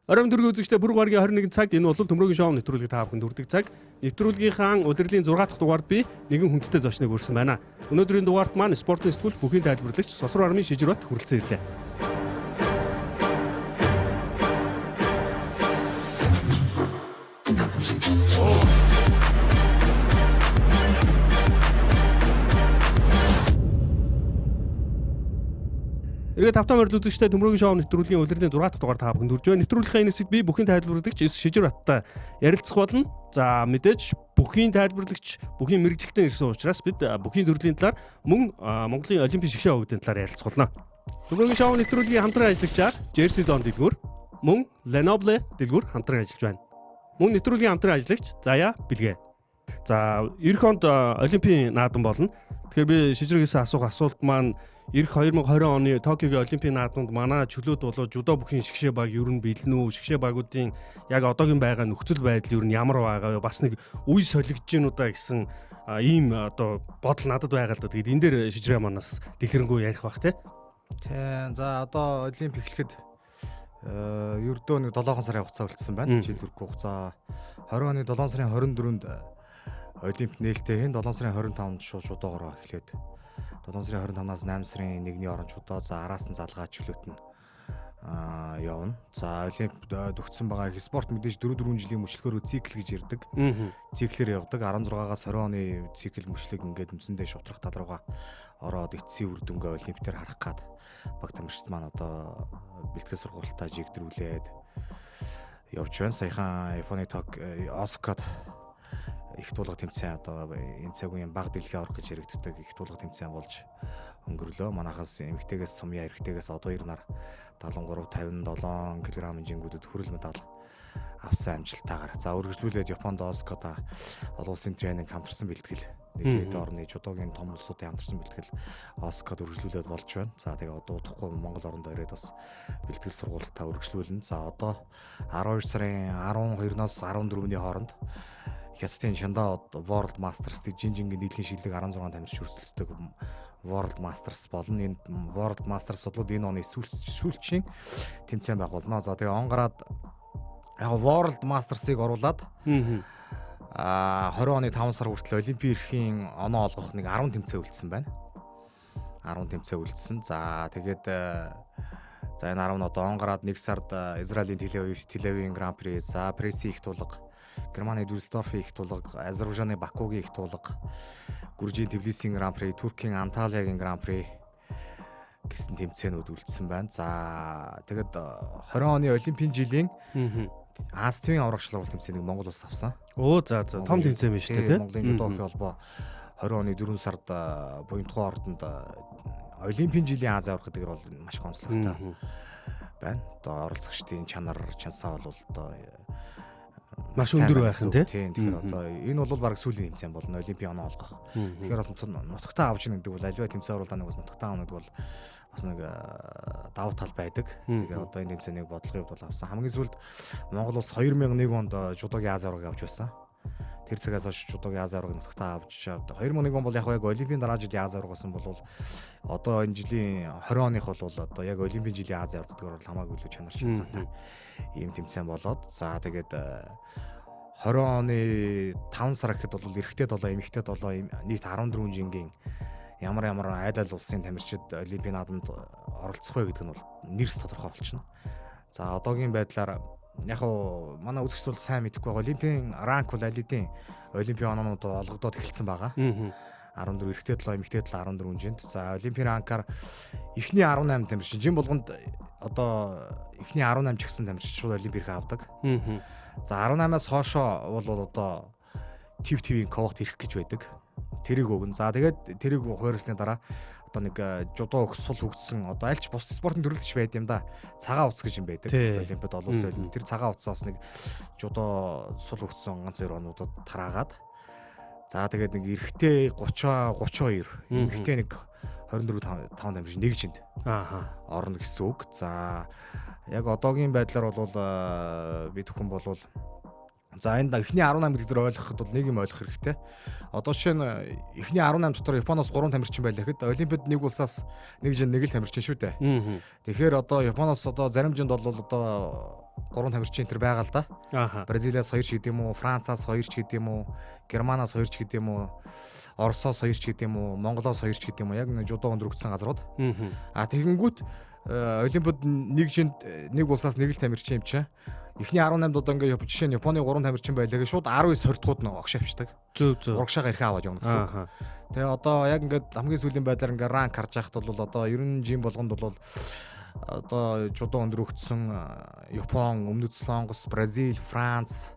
Оройн төргийн үзэгчдээ бүр гарагийн 21 цаг, энэ бол Төмрөөгийн шоу нэвтрүүлгийг та бүхэнд хүрдэг цаг. Нэвтрүүлгийнхаа улирлын 6 дахь дугаард би нэгэн хүндтэй зочныг өрсөн байна. Өнөөдрийн дугаарт маань спортын сэтгүүлч, бүхийн тайлбарлагч Сосруу армын Шижирбат хүрэлцэн ирлээ. Эргээд тавтан морил үзэгчдээ Төмрөөгийн шоу нэвтрүүлгийн улирлын 6 дахь дугаар та бүхэнд хүрж байна. Нэвтрүүлгийн энэ хэсэгт би бүхийн тайлбарлагч Эс Шижирбаттай ярилцах болно. За, мэдээж бүхийн тайлбарлагч, бүхийн мэргэжилтэн ирсэн учраас бид бүхийн төрлийн талаар мөн Монголын олимпийн шигшээ овогдын талаар ярилцах болно. Төмрөөгийн шоу нэвтрүүлгийн хамтран ажиллагчаар Jersey Zone дэлгүүр, мөн Lenoble дэлгүүр хамтран ажиллаж байна. Мөн нэвтрүүлгийн хамтран ажиллагч Заяа Бэлгэ. За, эх онд олимпийн наадам болно. Тэгэхээр би Шижиргээс асуух асуулт маань эх 2020 оны Токиогийн олимпийн наадамд манай чөлөөт болоо жүдо бүхийн шигшээ баг ер нь бэлэн үү? Шигшээ багуудын яг одоогийн байгаа нөхцөл байдал ер нь ямар байгаа вэ? Бас нэг үе солигдож гин үү да гэсэн ийм одоо бодол надад байгаа л да. Тэгээд энэ дээр Шижирээ манаас дэлгэрэнгүй ярих бах те. Тий. За, одоо олимп эхлэхэд ердөө нэг 7 сарын хугацаа үлдсэн байна. Жил хүрхгүй хугацаа. 20 оны 7 сарын 24-нд олимп нээлттэй хэн 7 сарын 25-нд шууд жудоогоор эхлээд 7 сарын 25-наас 8 сарын 1-ний орон жудоо, за араас нь залгаа чөлөөт нь явна. За, олимп төгссөн байгаа их спорт мэдээж 4 4 жилийн мөчлөхөөр цикл гэж ярьдаг. Циклээр явдаг. 16-аас 20 оны цикл мөчлөг ингээд үндсэндээ шутрах тал руугаа ороод эцсийн үр дүнгээ олимп дээр харах гад баг тамирчид маань одоо бэлтгэл сургуультаа жигдрүүлээд явж байна. Саяхан Японы Ток Осакад их туулга тэмцээн, одоо энэ цаг үеийн баг дэлхийн аварга гэж яригддаг их туулга тэмцээн болж өнгөрлөө. Манайхаас эмэгтэйгээс Сумья, эрэгтэйгээс одоо 2 нар 73 57 кг хэмжээнгүүдэд хүрэл медаль авсан амжилттайгаар. За, өргөжлүүлээд Японд Оскод олон улсын тренинг хамтарсан бэлтгэл нэлээд орны жудогийн том улсуудын хамтарсан бэлтгэл Оскод өргөжлүүлээд болж байна. За, тэгээ одоо удахгүй Монгол орондоо ирээд бас бэлтгэл сургуультаа өргөжлүүлнэ. За, одоо 12 сарын 12-ноос 14-ний хооронд Хятадын Шандаа World Masters гэдэг Жинжингийн нийлхийн шилдэг 16 тамирч өрсөлддөг World Masters болно. Энэ World Masters бол энэ оны сүүлчийн тэмцээн байх болно. За, тэгээ он гараад яг World Masters-ыг оруулаад 20 оны 5 сар хүртэл Олимпийн эрхийн оноо олгох нэг 10 тэмцээн үлдсэн байна. 10 тэмцээн үлдсэн. За, тэгээд за энэ 10 нь одоо он гараад 1 сард Израилийн Тель-Авивын Гран При, за Преси их тулга, Германы Дүссельдорфын их тулга, Азербайджаны Бакугийн их тулга, Гүржийн Тбилисийн Гран При, Туркийн Анталиагийн Гран При гэсэн тэмцээнүүд үлдсэн байна. За, тэгээд 20 оны Олимпийн жилийн Аз тивийн аврах шалралт тэмцээнийг Монгол улс авсан. Өө, за за, том тэмцээн биш үү те. Монголын жүдо хоккей холбоо 20 оны 4 сард Буянтгой ордонд Олимпийн жилийн Аз аврах гэдэг бол маш онцлогтой байна. Одоо оролцогчдын чанар, чансаа бол одоо маш өндөр байх нь тий. Тийм. Тэгэхээр одоо энэ бол баг сүүлийн тэмцээн болно Олимпийн оноо олгох. Тэгэхээр бас нутагтаа авч гэдэг бол аливаа тэмцээн оруулаа нэг бас нутагтаа авна гэдэг бол бас нэг давуу тал байдаг. Тэгэхээр одоо энэ тэмцээнийг бодлогын хувьд бол авсан. Хамгийн сүүлд Монгол улс 2001 онд жудогийн Аз аваргыг авч байсан. Тэр цагаас хойш жудогийн Аз аваргыг нутагтаа авч 2001 он бол яг яг Олимпийн дараа жилийн Аз аварга болсон бол одоо энэ жилийн 20 оных бол одоо яг Олимпийн жилийн Аз аварга гэдгээр бол хамаагүй илүү чанар шинсаатай ийм тэмцээн болоод, за тэгээд 20 оны 5 сар гэхэд бол эрэгтэй 7, эмэгтэй 7 нийт 14 жингийн ямар ямар айл айл улсын тамирчид Олимпийн наадамд оролцох вэ гэдэг нь бол нэрс тодорхой болчихно. За, одоогийн байдлаар яг уу манай үзэгчд бол сайн мэдэхгүй байгаа. Олимпийн ранк бол аль хэдийн Олимпийн оноонууд олгодоод эхэлсэн байгаа. 14 эрэгтэй 7, эмэгтэй 7 14 жинд. За, Олимпийн ранкаар эхний 18 тамирчин жин болгонд одоо эхний 18 ч гэсэн тамирчин шууд Олимп эрхээ авдаг. За, 18-аас хоошоо бол одоо тив тивийн квот ирэх гэж байдаг. Тэрийг өгнө. За, тэгээд тэрийг хуурсны дараа одоо нэг жудо өгс сул хөгжсөн одоо альч бус спортын төрөлд ч байд юм да. Цагаан утас гэж юм байдаг. Олимпиад олон улсын олимп. Тэр цагаан утсаас нэг жудо сул хөгжсөн ганц хоёр онуудад тараагаад, за тэгээд нэг эрэгтэй 30 32, эмэгтэй нэг 24 5 тамирчин нэг жинд орно гэсэн үг. За, яг одоогийн байдлаар бол бид хүн бол За, энд эхний 18 гэдэг дээр ойлгоход бол нэг юм ойлгох хэрэгтэй. Одоо жишээ нь эхний 18 дотор Японоос 3 тамирчин байлаа гэхэд Олимпиад нэг улсаас нэг жин нэг л тамирчин шүү дээ. Тэгэхээр одоо Японоос одоо зарим жинд бол одоо 3 тамирчин тэр байгаа л да. Бразилиас 2 ч гэдэг юм уу, Францаас 2 ч гэдэг юм уу, Германаас 2 ч гэдэг юм уу, Оросоос 2 ч гэдэг юм уу, Монголоос 2 ч гэдэг юм уу. Яг нэг жудо өндөр өгсөн газрууд. А тэгэнгүүт Олимпиад нэг жинд нэг улсаас нэг л тамирчин юм чинь. Эхний 18-д одоо ингээ жишээ нь Японы 3 тамирчин байлаа гэж шууд 19 20 дахууд нь огш авчдаг. Зөв зөв. Урагшаага эрхээ аваад явна гэсэн үг. Тэгээ одоо яг ингээд хамгийн сүүлийн байдлаар ингээ rank харж байхад бол одоо 90 жин болгонд бол одоо жудо өндөр өгсөн Япон, Өмнөд Солонгос, Бразил, Франц,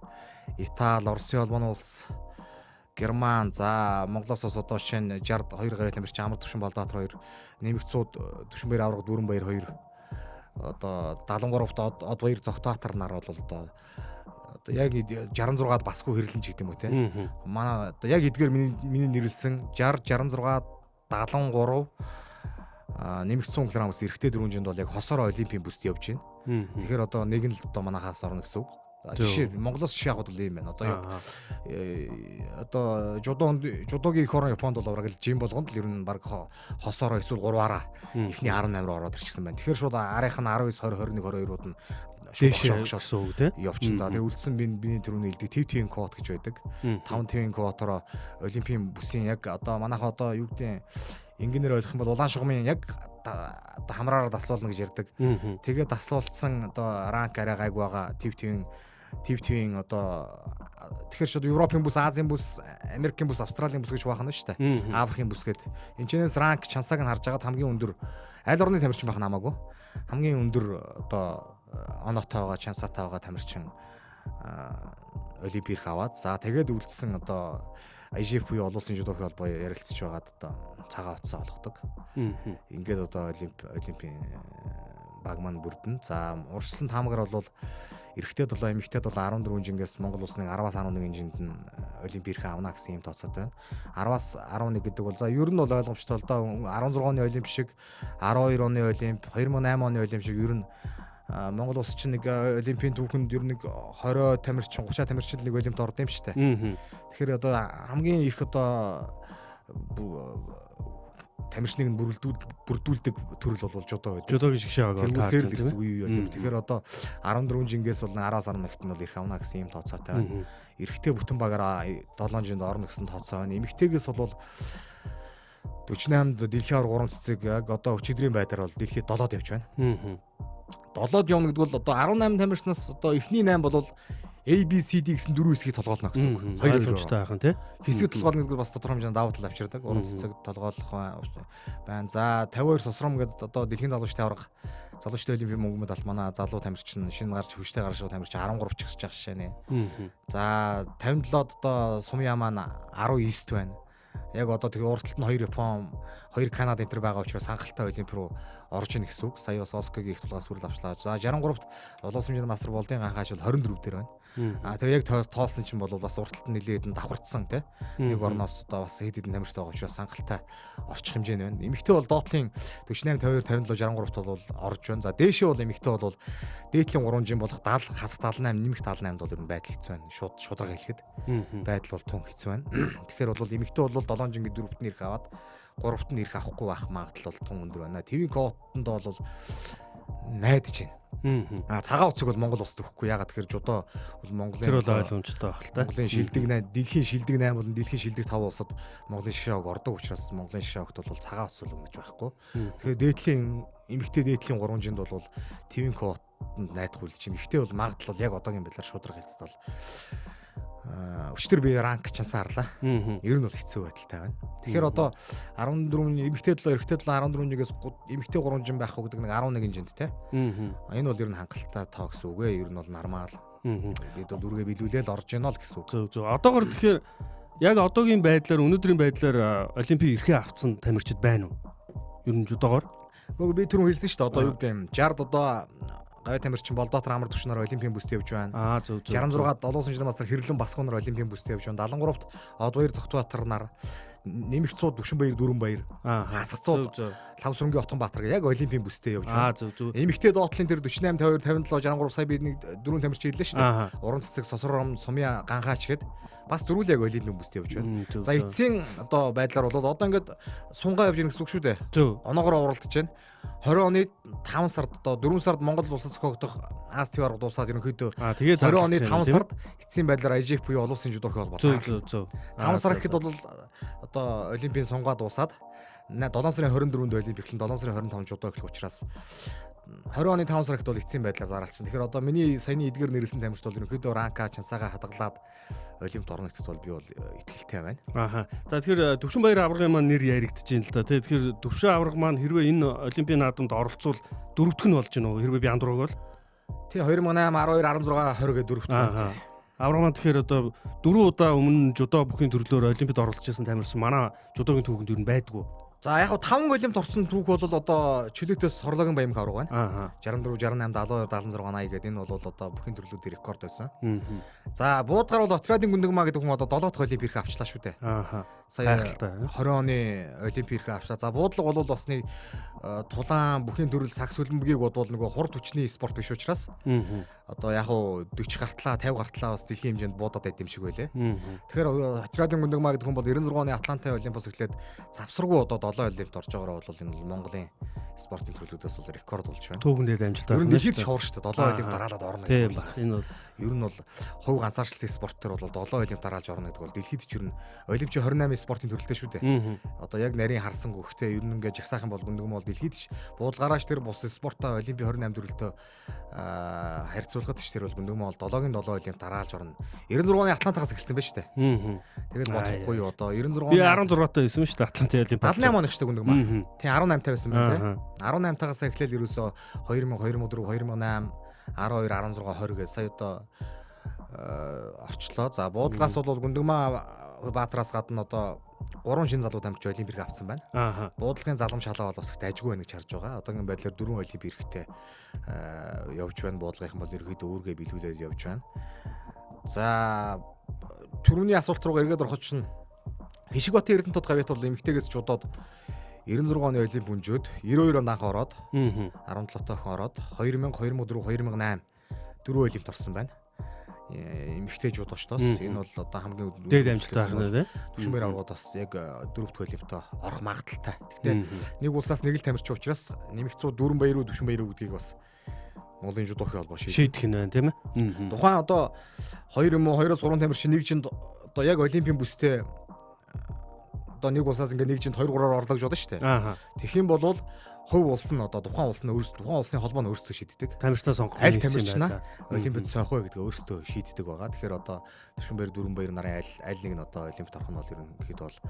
Итали, Оросын холбооны улс, Герман, за Монголоос бас одоо жишээ нь 62 гавь тамирчин Амар Төвшин Болдоотор 2, Нэмэгцүүд Төвшинбаяр Авраг Дүүрэнбаяр 2, одоо 73-т Одбаяр Зогтбаатар нар бол одоо яг 66-ад басгүй хэрлэн ч гэдэг юм уу те. Манай одоо яг эдгээр миний нэрлсэн 60 66 73 нэмэгдсэн кг ус эрэгтэй дөрвөн жинд бол яг хосоор олимпийн бүст явж байна. Тэгэхээр одоо нэг нь л одоо манахаас орно гэсэн үг. Жишээ Монголоос жишээ авахд бол ийм байна. Одоо одоо жудогийн их орон Японд бол бараг л жим болгонд л ер нь бараг хосоороо эсвэл гурваараа эхний 18 руу ороод ирчихсэн байна. Тэгэхээр шууд арийнх нь 19 20 21 22-ууд нь шууд гэсэн үг тийм явчихсан. За тэгээ үлдсэн биний түрүүний хэлдэг төв твийн квот гэж байдаг. 5 твийн квотоор олимпийн бүсийн яг одоо манайха одоо юу гэдэг инженер ойлгох юм бол улаан шугамын яг одоо хамраараа даслуулна гэж ярьдаг. Тэгээ даслуулсан одоо ранк арай гайг байгаа төв твийн одоо тэгэхээр шууд Европын бүс, Азийн бүс, Америкийн бүс, Австралийн бүс гэж хуваах нь шүү дээ. Африкийн бүс гээд. Энэчнээс ранк чансааг нь харж байгаад хамгийн өндөр аль орны тамирчин байх нь хамаагүй. Хамгийн өндөр одоо оноотой байгаа, чансаатай байгаа тамирчин олимпик аваад за тэгээд үлдсэн одоо IGF буюу олон улсын жудогийн холбоо ярилцж байгаад одоо цагаан утсаа олгодог. Ингээд одоо олимпийн баг маань бүрдэн. За урьдчилсан таамагаар бол эрэгтэй 7, эмэгтэй 7 14 жингээс Монгол улсын 10-аас 11 жинд нь олимпик эрхээ авна гэсэн юм тооцоотой байна. 10-аас 11 гэдэг бол за ер нь бол ойлгомжтой л доо 16 оны олимп шиг 12 оны олимп, 2008 оны олимп шиг ер нь Монгол улс чинь нэг олимпийн түүхэнд ер нь нэг 20 тамирчин, 30 тамирчин л нэг олимпиад орд юм шүү дээ. Тэгэхээр одоо хамгийн их одоо тамирчныг нь бүрдүүлдэг төрөл бол жудо байдаг. Жудогийн шиг шааг бол таарч ирсэн үе олимп. Тэгэхээр одоо 14 жингээс бол 10-аас 11-т нь бол эрх авна гэсэн юм тооцоотой байна. Эрэгтэй бүтэн багаараа 7 жинд орно гэсэн тооцоо байна. Эмэгтэйгээс бол 48-д дэлхийн аварга 3 цэцэг яг одоо өчигдрийн байдлаар бол дэлхийд 7-д явж байна. 7-д явна гэдэг бол одоо 18 тамирчнаас одоо эхний 8 бол A B C D гэсэн дөрвөн хэсгийг толгоолно гэсэн үг. Хоёр ойлгомжтой байх нь тий. Хэсэг толгоолно гэдэг бас тодорхой хэмжээнд давуу тал авчирдаг. Уран цэцэг толгоолох байна. За 52 сусрам гэдэг одоо дэлхийн залуучдын аварга залуучдын олимпийн мөнгө медаль манай залуу тамирчин шинэ гарч хүчтэй гарч байгаа тамирчин 13 ч гисэж байгаа жишээ нэ. За 57-д одоо Сум Яман 19-т байна. Яг одоо тэгээ урд талд нь 2 Япон, 2 Канада энэ төр байгаа учраас хангалттай олимп руу орж ийн гэсэн үг. Сая бас Оскагийн их тулгаас сүрэл авчлаа. За 63-т олон улсын хэмжээний мастер Болдын ганхааш бол 24 дээр байна. А тэгээ яг тоолсон чинь бол бас урд талд нь нэлээд хэдэн давхарцсан тий. Нэг орноос одоо бас хэд хэдэн тамирчтай байгаа учраас хангалттай орчих хэмжээ нь байна. Эмэгтэй бол доотлын 48, 52, 57, 63-т бол орж байна. За дээшээ бол эмэгтэй бол дээдлийн 3 жин болох 70, хасах 78, нэмэх 78-д бол ер нь байдал хэцүү байна. Шууд шударга хэлэхэд байдал бол тун хэцүү байна. Тэгэхээр бол эмэгтэй бол 7 жингийн дөрөвт нь ирэх аваад 3-т нь ирэх авахгүй байх магадлал бол тун өндөр байна. Твийн квотонд бол найдаж байна. А цагаан утсыг бол Монгол улсад өгөхгүй. Ягаад тэгэхээр жудо бол Монголын тэр бол ойлгомжтой байх л та. Монголын шилдэг 8, дэлхийн шилдэг 8 болон дэлхийн шилдэг 5 улсад Монголын шишээг ордог учраас Монголын шишээгт бол цагаан утас бол өгнөж байхгүй. Тэгэхээр дээдлийн эмэгтэй дээдлийн 3 жинд бол твийн квотонд найдах үлдэж байна. Гэхдээ бол магадлал бол яг одоогийн байдлаар шударга хэлэхэд бол өчтөр би ранк чансаа харлаа. Ер нь бол хэцүү байдалтай байна. Тэгэхээр одоо 14 эмэгтэй 7 эрэгтэй 7 14 жигээс эмэгтэй 3 жин байхгүй гэдэг нэг 11 жинд те. Энэ бол ер нь хангалттай тоо гэсэн үг ээ. Ер нь бол нормал. Бид бол үргээ биелүүлээл орж ийнө л гэсэн үг. Зөв зөв. Одоогор тэгэхээр яг одоогийн байдлаар өнөөдрийн байдлаар олимпийн эрхээ авцсан тамирчид байна уу? Ер нь жудоогоор. Үгүй би түрүүн хэлсэн шүү дээ. Одоо юу гэдэг юм? 60-д одоо гавь тамирчин Болдоотор амар төвшнөр олимпийн бүст явж байна. Аа зөв зөв. 66-д олон улсын мастер Хэрлэн Баскунаар олимпийн бүст явж байна. 73-д Одбаяр Зогтбаатар нар Нэмэгцүүд Төвшин Баяр, Дөрөн Баяр, Хасгацууд Лав Сүрэнгийн Отгон Баатар яг олимпийн бүстэй явж байна. Эмэгтэй доотлын тэр 48 52 57 63 сая би нэг дөрвөн тамирч ирлээ шүү дээ. Уран цэцэг, Сосром, Сумья, Ганхаач гээд бас дөрвөл яг олимпийн бүстэй явж байна. За эцсийн одоо байдлаар бол одоо ингээд сунгаа явж гин гэсэн үг шүү дээ. Оноогоор уралдаж байна. 20 оны 5 сард одоо 4 сард Монгол улсад зохиогдох Аз төв арга дуусаад ерөнхийдөө 20 оны 5 сард эцсийн байдлаар IJF буюу олон улсын жүдохийн холбоо. 5 сар гэхэд бол одоо олимпийн сунгаа дуусаад 7 сарын 24-нд олимп эхлэн 7 сарын 25-нд жүдо эхлэх учраас 20 оны 5 сар гэхэд бол эцсийн байдлаар зарлалчихсан. Тэгэхээр одоо миний саяны эдгээр нэрлсэн тамирчид бол ерөнхийдөө ранка чансаагаа хадгалаад олимпиад орно гэдэгт бол би бол итгэлтэй байна. Ааха. За тэгэхээр Төвшин Баяр аваргын маань нэр яригдж байна л да. Тэгэхээр Төвшин аварга маань хэрвээ энэ олимпийн наадамд оролцвол дөрөвдөх нь болж байна уу? Хэрвээ би андуураг бол. Тий 2008, 12, 16, 20 гэдэг дөрөвдөх. Ааха. Аварга маань тэгэхээр одоо дөрвөн удаа өмнө жүдо бүхний төрлөөр олимпиад оролцож байсан тамирчин манай жүдогийн түүхэнд ер нь байдгүй. За яг 5 олимпиад орсон түүх бол одоо чөлөөтөөс Хорлогийн Баямх аварга байна. 64, 68, 72, 76, 80 гэдэг энэ бол одоо бүхний төрлүүдийн рекорд байсан. За буудгаар бол Отрядын Гүндэгмаа гэдэг хүн одоо 7 дахь олимп эрхээ авчлаа шүү дээ. Сая 20 оны олимп эрхээ авчлаа. За буудлага бол бас нэг тулаан бүхний төрөл сагс хөлбөмбөгийг бодвол нөгөө хурд хүчний спорт биш учраас одоо яг уу 40 гартлаа 50 гартлаа бас дэлхийн хэмжээнд буудаад байд юм шиг байлээ. Тэгэхээр Отрядын Гүндэгмаа гэдэг хүн бол 96 оны Атланта олимпиас эхлээд завсаргүй одоо 7 олимпиад орж байгаараа бол энэ бол Монголын спортын төрлүүдээс бол рекорд болж байна. Түүхэн дээр амжилттай. Ер нь дэлхийд шовр шүү дээ. 7 олимп дараалаад орно гэдэг бол энэ бол ер нь бол хувь ганцаарчлсан спорт төр бол 7 олимп дараалж орно гэдэг бол дэлхийд ч ер нь олимп чи 28 спортын төрөлтэй шүү дээ. Одоо яг нарийн харсан гөхтэй ер нь ингээд жагсаах юм бол гүндэгм бол дэлхийд ч буудалгаараач тэр бус спортоо олимпийн 28 төрөлтөө харьцуулахад ч тэр бол гүндэгм бол 7-гийн 7 олимп дараалж орно. 96 оны Атлантагаас эхэлсэн байж тээ. Тэгэл бодохгүй юу одоо 96 оны би 16 таа байсан шүү дээ Атлантын олимп. 78 оных шүү дээ гүндэгм. Тийм 18 таа байсан байна тий. 18 таагаас эхлээл ерөөсөө 2000, 2004, 2008, 12, 16, 20 гэж сая одоо орчлоо. За буудлагаас бол Гүндэгмаа Баатараас гадна одоо 3 шин залуу тамирч олимп эрх авсан байна. Буудлагын залам шалаа бол бас их дайжгүй байна гэж харж байгаа. Одоогийн байдлаар 4 олимп эрхтэй явж байна. Буудлагынхан бол ерөөхдөө үүргээ биелүүлээд явж байна. За түрүүний асуулт руугаа эргээд ороход чинь Хишигбатын Эрдэнэтод гавьяат бол эмэгтэйгээс жудаад 96 оны олимп өнжөөд 92 онд анх ороод 17 тоо охин ороод 2000, 2004, 2008 дөрвөн олимпиад орсон байна. Эмэгтэй жудоочдоос энэ бол одоо хамгийн дээд амжилттай байна тий. Төвшин Баяр аваргууд бас яг дөрөв дэх олимпиад орох магадлалтай. Гэхдээ нэг улсаас нэг л тамирч учраас нэмэгцүү Дөрөн Баяр уу Төвшин Баяр уу гэдгийг бас Монголын жудохийн холбоо шийдэх нь байна тийм ээ. Тухайн одоо 2 юм уу 2-оос 3 тамирч нэг жинд одоо яг олимпийн бүстэй одоо нэг улсаас ингээ нэг жинд 2 3-аар орлоо гэж бодно шүү дээ. Тэгэх юм бол хувь улс нь одоо тухайн улс нь өөрсдөө тухайн улсын холбоо нь өөрсдөө шийддэг. Тамирчнаа сонгох аль тамирчнаа олимпиад сойх вэ гэдгээ өөрсдөө шийддэг байгаа. Тэгэхээр одоо Төвшин Баяр, Дөрөн Баяр нарын аль аль нэг нь одоо олимпиад орох нь бол ерөнхийдөө бол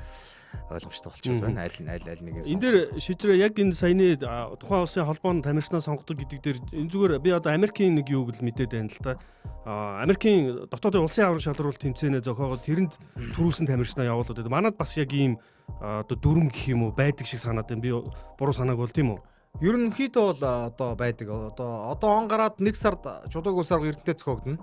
ойлгомжтой болчиход байна. Аль аль аль нэг нь энэ дээр шижрээ яг энэ саяны тухайн улсын холбоо нь тамирчнаа сонгодог гэдэг дээр энэ зүгээр би одоо Америкийн нэг юуг л мэдээд байна л та. Америкийн дотоодын улсын аварга шалралт тэмцээнээ зохиогоод тэрэнд түрүүлсэн тамирчнаа явуулаад байдаг. Манад бас яг ийм одоо дүрм гэх юм уу байдаг шиг санаад байна. Би буруу санааг бол тийм үү? Ерөнхийдөө бол одоо байдаг. Одоо он гараад 1 сард Жудаг улс арга Эрдэнэтэд зохиогдно.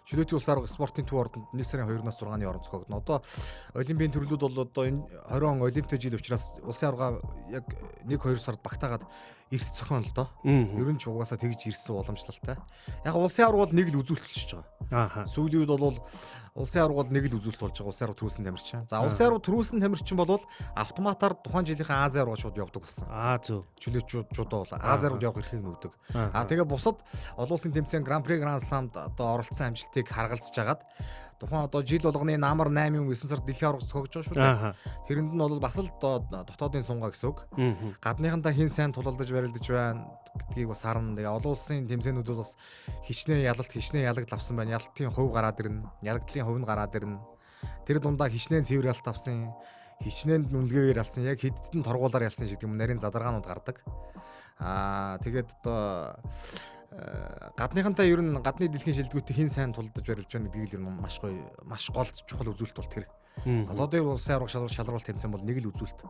Чөлөөтийн улс арга спортын төв ордонд 1 сарын 2-наас 6-ны хооронд зохиогдно. Одоо олимпийн төрлүүд бол одоо энэ 20 он олимпиад жил учраас улсын арга яг 1-2 сард багтаагаад эрт зохион л доо. Ер нь ч угаасаа тэгж ирсэн уламжлалтай. Яг улсын арга бол нэг л үзүүлэлт болчихж байгаа. Сүүлийн үед бол улсын арга бол нэг л үзүүлэлт болж байгаа. Улсын арга түрүүлсэн тамирчин. За улсын арга түрүүлсэн тамирчин бол автоматар тухайн жилийнхээ Ази арга шууд явдаг болсон. Зөв. Чөлөөчүүд жудаа бол Ази аргад явах эрхийг нүгдэг. Тэгээ бусад олон улсын тэмцээн Гран-при Гранд Сламд одоо оролцсон амжилтыг харгалзаж агаад тухайн одоо жил болгоны намар 8 юм 9 сард дэлхийн аварга зохиогдож байгаа шүү дээ. Тэрэнд нь бол бас л одоо дотоодын сунгаа гэсэн үг. Гадныхантаа хин сайн тулалдаж барилдаж байна гэдгийг бас харна. Тэгээ олон улсын тэмцээнүүд бол бас хичнээн ялалт хичнээн ялагдал авсан байна. Ялалтын хувь гараад ирнэ. Ялагдлын хувь нь гараад ирнэ. Тэр дундаа хичнээн цэвэр ялалт авсан, хичнээн үнэлгээгээр ялсан, яг хэддэн торгуулаар ялсан шиг юм нарийн задаргаанууд гардаг. Тэгээд одоо гадныхантай ер нь гадны дэлхийн шилдэгүүтээ хин сайн тулдаж барилж байна гэдгийг л ер нь маш гоё маш гол чухал үзүүлэлт бол тэр. Дотоодын улсын аварга шалралт тэмцээн бол нэг л үзүүлэлт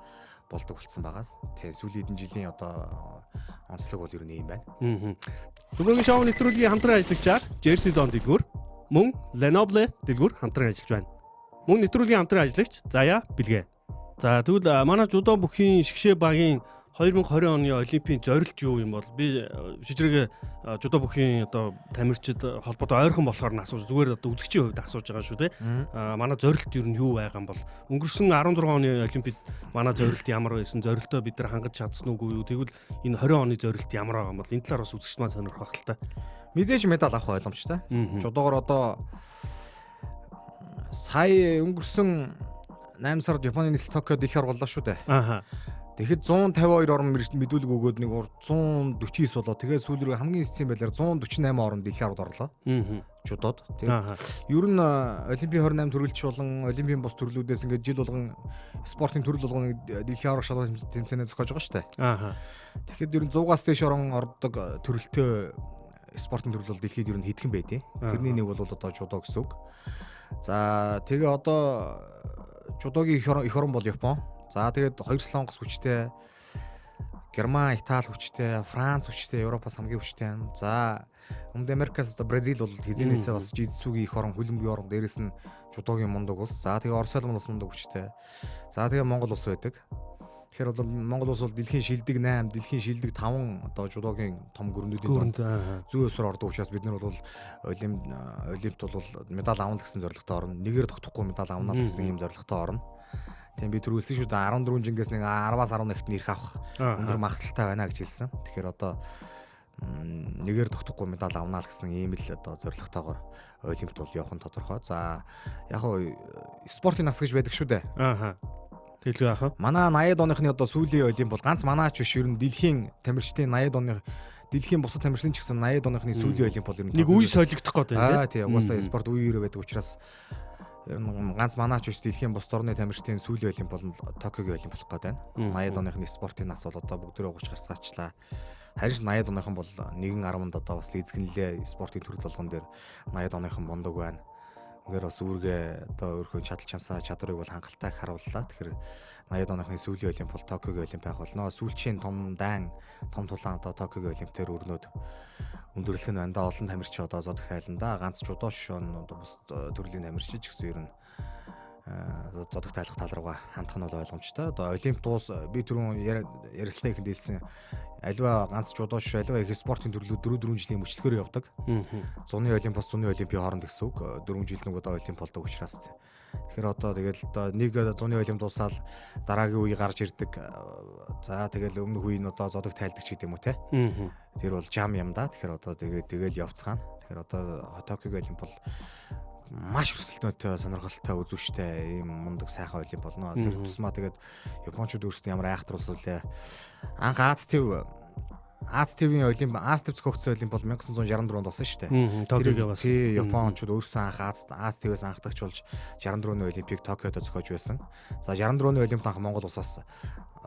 болдог болсон байгаа. Тэгээ сүүлийн хэдэн жилийн одоо онцлог бол ер нь ийм байна. Түгээн шоу нэвтрүүлгийн хамтран ажиллагчаар Jersey Zone дэлгүүр, мөн Lenoble дэлгүүр хамтран ажиллаж байна. Мөн нэвтрүүлгийн хамтран ажиллагч Заяа Бэлгэ. За тэгвэл манай жудо бүхийн шигшээ багийн 2020 оны олимпийн зорилт юу юм бол би шижрэгээ жудо бүхийн одоо тамирчид холбоотой ойрхон болохоор нь асууж зүгээр одоо үзэгчийн хувьд асууж байгаа шүү дээ. Манай зорилт ер нь юу байгаа юм бол өнгөрсөн 16 оны олимпиад манай зорилт ямар байсан, зорилтоо бид нар хангаж чадсан уугүй юу? Тэгвэл энэ 20 оны зорилт ямар байгаа юм бол энэ талаар бас үзэгч маань сонирхох байх л та. Мэдээж медаль авах ойлгомжтой. Жудоогоор одоо сая өнгөрсөн 8 сард Японы нийслэл Токиод дэлхийн аварга боллоо шүү дээ. Тэгэхэд 152 орн мэдүүлэг өгөөд нэг 149 болоо. Тэгээд сүүл рүү хамгийн эцсийн байдлаар 148 орн дэлхийн аваргад орлоо. Жудод. Тэгээд ер нь Олимпийн 28 төрөлч болон Олимпийн бус төрлүүдээс ингээд жил болгон спортын төрөл болгон дэлхийн аварга шалгалт тэмцээнээ зохиож байгаа шүү дээ. Тэгэхэд ер нь 100-аас дээш орн ордог төрөлтөө спортын төрөл бол дэлхийд ер нь хэдхэн байдیں۔ Тэрний нэг бол одоо жудо гэсэн үг. За тэгээ одоо жудогийн их орн бол Япон. За тэгээд хоёр солонгос хүчтэй, Герман, Итали хүчтэй, Франц хүчтэй, Европоос хамгийн хүчтэй байна. За Өмнөд Америкаас одоо Бразил бол хизэнээсээ бас жижицүүгийн их орн, хөлбөмбөгийн орн, дээрэс нь жудогийн мундаг улс. За тэгээ Орос бол бас мундаг хүчтэй. За тэгээ Монгол улс байдаг. Тэгэхээр бол Монгол улс бол дэлхийн шилдэг 8, дэлхийн шилдэг 5 одоо жудогийн том гүрнүүдийн зүүн ёсоор ордог учраас бид нар бол Олимпт бол медаль авна гэсэн зорилготой орно. Нэгээр тогтохгүй медаль авна л гэсэн ийм зорилготой орно. Тийм би түрүүлсэн шүү дээ 14 жингээс нэг 10-аас 11-т нэрх авах өндөр магадлалтай байна гэж хэлсэн. Тэгэхээр одоо нэгээр тогтохгүй медаль авна л гэсэн ийм л одоо зорилготойгоор Олимпт бол явах нь тодорхой. За яг хуу спортын нас гэж байдаг шүү дээ. Тэгэлгүй яах вэ? Манай 80-ад оныхны одоо сүүлийн олимп бол ганц манаач биш ер нь дэлхийн тамирчдын 80-ад оны дэлхийн бусад тамирчдын ч гэсэн 80-ад оныхны сүүлийн олимп бол ер нь нэг үе солигдох гээд байна тийм. Тийм угаасаа спорт үе үеэр байдаг учраас ер нь ганц манаач биш дэлхийн бус орны тамирчдын сүүлийн олимп бол Токиогийн олимп болох гээд байна. 80-ад оныхны спортын нас бол одоо бүгдээрээ 30 гарцгаачлаа. Харин 80-ад оныхон бол 1.10-нд одоо бас эзэгнэлээ спортын төрөл болгон дээр 80-ад оныхон мундаг байна. Үнээр бас үүргээ одоо өөрхөн чадал чансаа чадварыг бол хангалттай их харууллаа. Тэгэхээр 80-ад оныхны сүүлийн олимп бол Токиогийн олимп байх болно. Сүүлчийн том дайн, том тулаан одоо Токиогийн олимп дээр өрнөд өндөрлөх нь байна да. Олон тамирч одоо зодох тайлан да. Ганц жудоош шон одоо бус төрлийн тамирч ч гэсэн ер нь зодох тайлах тал руугаа хандах нь бол ойлгомжтой. Одоо олимп дуус би түрүүн ярилцлагын ихэнд хэлсэн альва ганц жудоош альва их спортын төрлүүд 4-4 жилийн мөчлөгөөр явдаг. Зуны олимп бас зуны олимпийн хооронд гэсэн үг. 4 жил нэг удаа олимп болдог учраас. Тэгэхээр одоо тэгэл одоо нэг зуны олимп дуусаал дараагийн үе гарч ирдэг. За тэгэл өмнөх үе нь одоо зодог тайлдаг ч гэдэг юм уу те. Тэр бол жам юм да. Тэгэхээр одоо тэгээд тэгэл явцгаана. Тэгэхээр одоо Токиогийн олимп бол маш өрсөлдөөнтэй, сонирхолтой, үзүүштэй ийм мундаг сайхан олимп болно. Тэр тусмаа тэгээд японочууд өөрсдөө ямар айхтар улс үлээ. Анх Аз төв Аз төвийн олимп, Аз төв зохиогдсон олимп бол 1964 онд болсон шүү дээ. Токиог бас. Тий, японочууд өөрсдөө анх Аз төвөөс анхдагч болж 64 оны олимпийг Токиод зохиож байсан. За 64 оны олимпт анх Монгол улсаас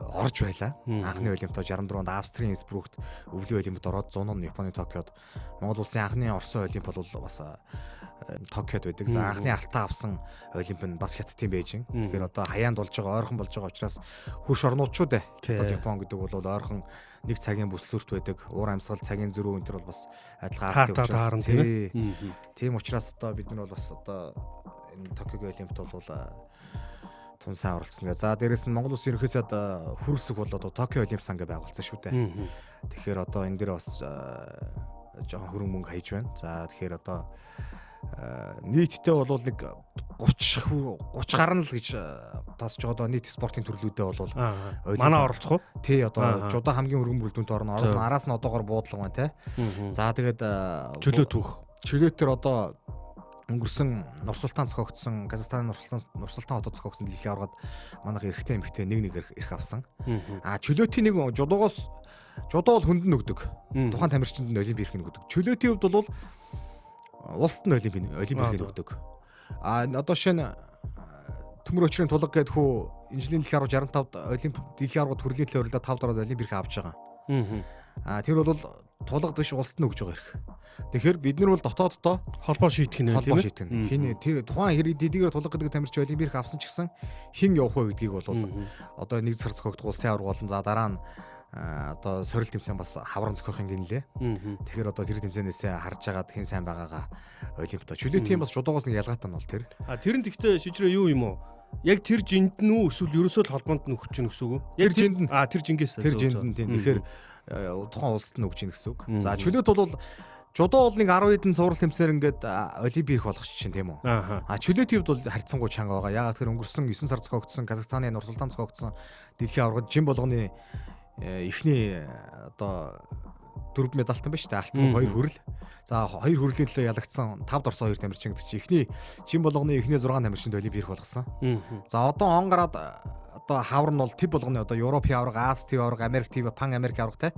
орж байлаа. Анхны олимпиад 64 онд Австрийн Инсбрукт өвлийн олимпиад ороод 100 он Японы Токиод Монгол улсын анхны Орсон олимп бол бас Токиод байдаг. За анхны алтан авсан олимп нь бас Хятадын Бээжин. Тэгэхээр одоо хаяанд болж байгаа, ойрхон болж байгаа учраас хөрш орнууд шүү дээ. Хятад, Япон гэдэг бол ойрхон нэг цагийн бүслүрт байдаг. Уур амьсгал, цагийн зөрүү энэ төр бол бас адилхан Азийн учраас. Тийм учраас одоо бид нар бол бас одоо энэ Токиогийн олимпиад бол тун сайн оролцсон гэ. За дээрэс нь Монгол улсын ерөнхий сайд хөрөлсөх бол одоо Токио олимп сан гэж байгуулсан шүү дээ. Тэгэхээр одоо энэ дээр бас жоохон хөрөнгө мөнгө хайж байна. За тэгэхээр одоо нийтдээ бол нэг 30 30 гарна л гэж тооцож байгаа. Одоо нийт спортын төрлүүдээ бол манай оролцох уу? Тий, одоо жудаа хамгийн өргөн бүрэлдэхүүнтэй орно. Ороос араас нь одоогор буудлага байна те. За тэгээд чөлөө түүх. Чөлөөтөр одоо өнгөрсөн Нурсултан зохиогдсон, Казахстаны Нурсултан хотод зохиогдсон дэлхийн аваргад манайх эрэгтэй эмэгтэй нэг нэг эрх авсан. А чөлөөтийн нэг жудоогоос жудоо бол хүнд нь өгдөг. Тухайн тамирчинд нь олимп эрх нь өгдөг. Чөлөөтийн хувьд бол улсад нь олимп эрхийг өгдөг. А одоо жишээ нь Төмөр өчрийн тулга гэдэг хүү энэ жилийн дэлхийн аварга 65-д олимп дэлхийн аваргад хүрлийн төлөө орилдоо 5 дараад олимп эрх авч байгаа. А тэр бол тулгад биш улсад нь өгж байгаа эрх. Тэгэхээр бид нар бол дотооддоо холбоо шийдэх нь тийм ээ. Шийдэх нь. Хин тухайн хэрэг дэдигээр тулга гэдэг тамирч олимп эрх авсан ч гэсэн хин явах вэ гэдгийг бол одоо нэг сар зохиогдох улсын аварга болон за дараа нь одоо сорил тэмцээн бас хавран зохиох юм гинлээ. Тэгэхээр одоо тэр тэмцээнээсээ харж агаад хэн сайн байгаагаа олимпиад. Чөлөөтийн бас жудоогоос нэг ялгаатай нь бол тэр. А тэр нь тэгтээ шижрээ юу юм уу? Яг тэр жинд нь үү эсвэл ерөөсөө л холбоонд нь өгч чинь гэсэн үг үү? Тэр жинд нь. Тэр жингээс. Тэр жинд нь тийм. Тэгэхээр тухайн улсад нь өгч ийн гэсэн үг. За чөлөөт бол жудо бол нэг 10 хэдэн цуврал тэмцээр ингээд олимпи ирэх болгоч чинь тийм үү. А чөлөөтийн хувьд бол харьцангуй чанга байгаа. Яагаад тэгэхээр өнгөрсөн 9 сар зохиогдсон Казахстаны Нурсултан зохиогдсон дэлхийн аваргад жин болгоны эхний одоо 4 медальтан байна шүү дээ. Алтан 2 хүрэл. За 2 хүрлийн төлөө ялагдсан 5 дорсоо 2 тамирчин гэдэг чинь эхний жин болгоны эхний 6 тамирчинд олимпи ирэх болгосон. За одоо он гараад одоо хавар нь бол төв болгоны одоо Европын аварга, Аз төв аварга, Америк төв, Пан Америк аварга те.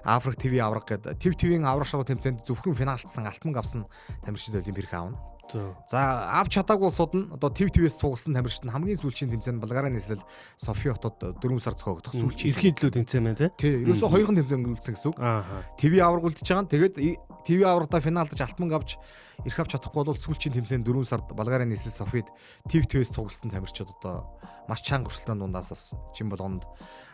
Африк төвийн аварга гэдэг төв төвийн аварга шалгуу тэмцээнд зөвхөн финалдсан алт мөнгө авсан тамирчид олимпи ирэх аавна. За авч чадаагүй улсууд нь одоо төв твээс цугласан тамирчид нь хамгийн сүүлчийн тэмцээнд Болгарын нийслэл Софи хотод 4 сар зохиогдох сүүлчийн эрхийн төлөө тэмцээн байна тий. Тий, ерөөсөө хоёрхан тэмцээн үлдсэн гэсэн үг. Твийн аварга үлдэж байгаа нь тэгээд твийн аваргадаа финалдаж алт мөнгө авч эрх авч чадахгүй бол сүүлчийн тэмцээнд 4 сард Болгарын нийслэл Софид төв твээс цугласан тамирчид одоо маш чанга өрсөлдөөн дундаас бас жин болгонд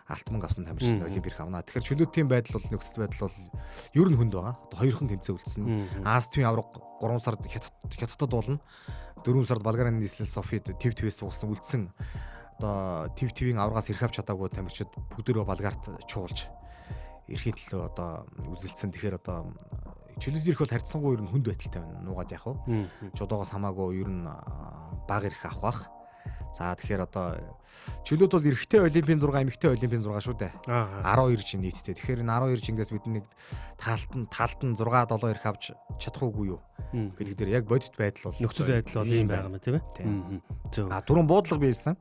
алт мөнгө авсан тамирчин олимп ирэх авна. Тэгэхээр чөлөөтийн байдал бол нөхцөл байдал бол ер нь хүнд байгаа. Одоо хоёрхан тэмцээн үлдсэн. Аз төвийн аварга 3 сард Хятадд болно. 4 сард Болгарын нийслэл Софид төв твээс суулсан үлдсэн одоо төв твийн аваргаас ирэх авч чадаагүй тамирчид бүгдөө Болгарт чуулж эрхийн төлөө одоо үзэлдсэн. Тэгэхээр одоо чөлөөт ирэх бол харьцангуй ер нь хүнд байдалтай байна. Нуугаад яах вэ? Жудоогоос хамаагүй ер нь бага эрх авах бах. За тэгэхээр одоо чөлөөт бол эрэгтэй олимпийн 6, эмэгтэй олимпийн 6 шүү дээ. 12 жин нийтдээ. Тэгэхээр энэ 12 жингээс бид нэг талд нь 6 7 эрх авч чадах уугүй юу гэдэг дээр яг бодит байдал бол нөхцөл байдал бол ийм байгаа юм тийм ээ. Зөв. А дөрвөн буудлага биелсэн.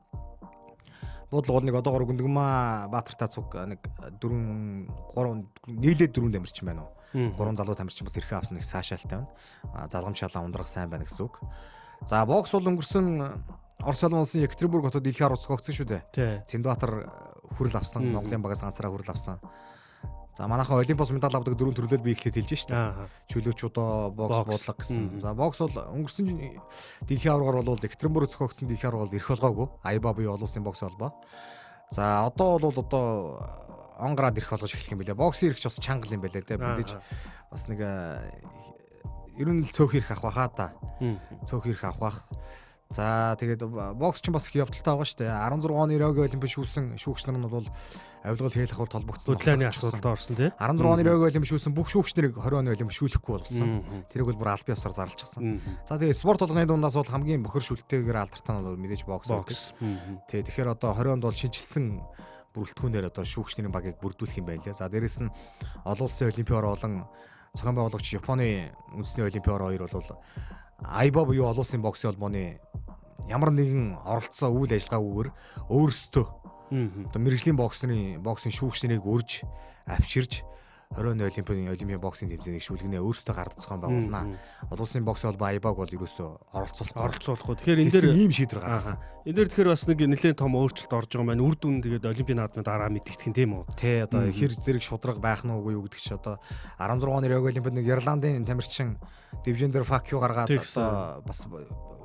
Буудлага бол нэг одоогор Гүндгмаа Баатартай цуг нэг 4 3 нийлээд 4 тамирчин байна уу? 3 залуу тамирчин бас эрхээ авсан нэг саашаалтай байна. Залгамж шалаа ундрах сайн байна гэсэн үг. За бокс бол өнгөрсөн Орос улсын Екатеринбург хотод дэлхийн аварга зохиогдсон шүү дээ. Цэндбаатар хүрэл авсан, Монголын багаас ганцаараа хүрэл авсан. За манайхан Олимпиас медаль авдаг дөрвөн төрлөөр би эхлээд хэлж штэ. Чөлөөч удаа, бокс, буудлага гэсэн. За бокс бол өнгөрсөн дэлхийн аваргаар бол Екатеринбург зохиогдсон дэлхийн аварга бол эрх болгоогүй. АЙБА буюу олон улсын бокс холбоо. За одоо бол одоо он гараад эрх болгож эхлэх юм билээ. Боксын эрх ч бас чанга юм байлээ те. Мэдээж бас нэг ер нь л цөөх эрх авах баха та. Цөөх эрх авах бах. За тэгээд бокс ч бас их явдалтай байгаа шүү дээ. 16 оны Риогийн олимпиад шүүсэн шүүгч нар нь бол авилгал хийх хавар толбогдсон. Судлааны асуудалд орсон тий. 16 оны Риогийн олимпиад шүүсэн бүх шүүгч нарыг 20 оны олимпиад шүүлэхгүй болсон. Тэрийг бол бүр албан ёсоор зарлчихсан. За тэгээд спорт болгоны дундаас бол хамгийн бохир шүлттэйгээр алдартай нь бол мэдээж бокс байдаг. Тий, тэгэхээр одоо 20 онд бол шинжилсэн бүрэлдэхүүнээр одоо шүүгч нарын багийг бүрдүүлэх юм байлээ. За дээрэс нь олон улсын олимпиад болон зохион байгуулагч Японы үндэсний олимпиад хоёр бол АЙБА буюу олон улсын боксын холбооны ямар нэгэн оролцоо үйл ажиллагаагүйгээр өөрсдөө одоо мэрэгжлийн боксын шүүгч нарыг үрж авчирж 20 оны олимпийн боксын тэмцээнийг шүүлгэнэ өөрсдөө гардаг зохион байгуулна. Олон улсын боксын холбоо АЙБАг бол ерөөсөө оролцуулахгүй. Тэгэхээр энэ дээр ийм шийдвэр гаргасан. Энэ дээр тэгэхээр бас нэг нэлээд том өөрчлөлт орж байгаа юм байна. Үр дүн тэгээд олимпийн наадмын дараа мэдэгдэх юм тийм үү? Тий, одоо хэр зэрэг шудраг байх нь үгүй юу гэдэг чи одоо 16 оны Риог олимпиад нэг Ирландын тамирчин Дивжендер Факю гаргаад одоо бас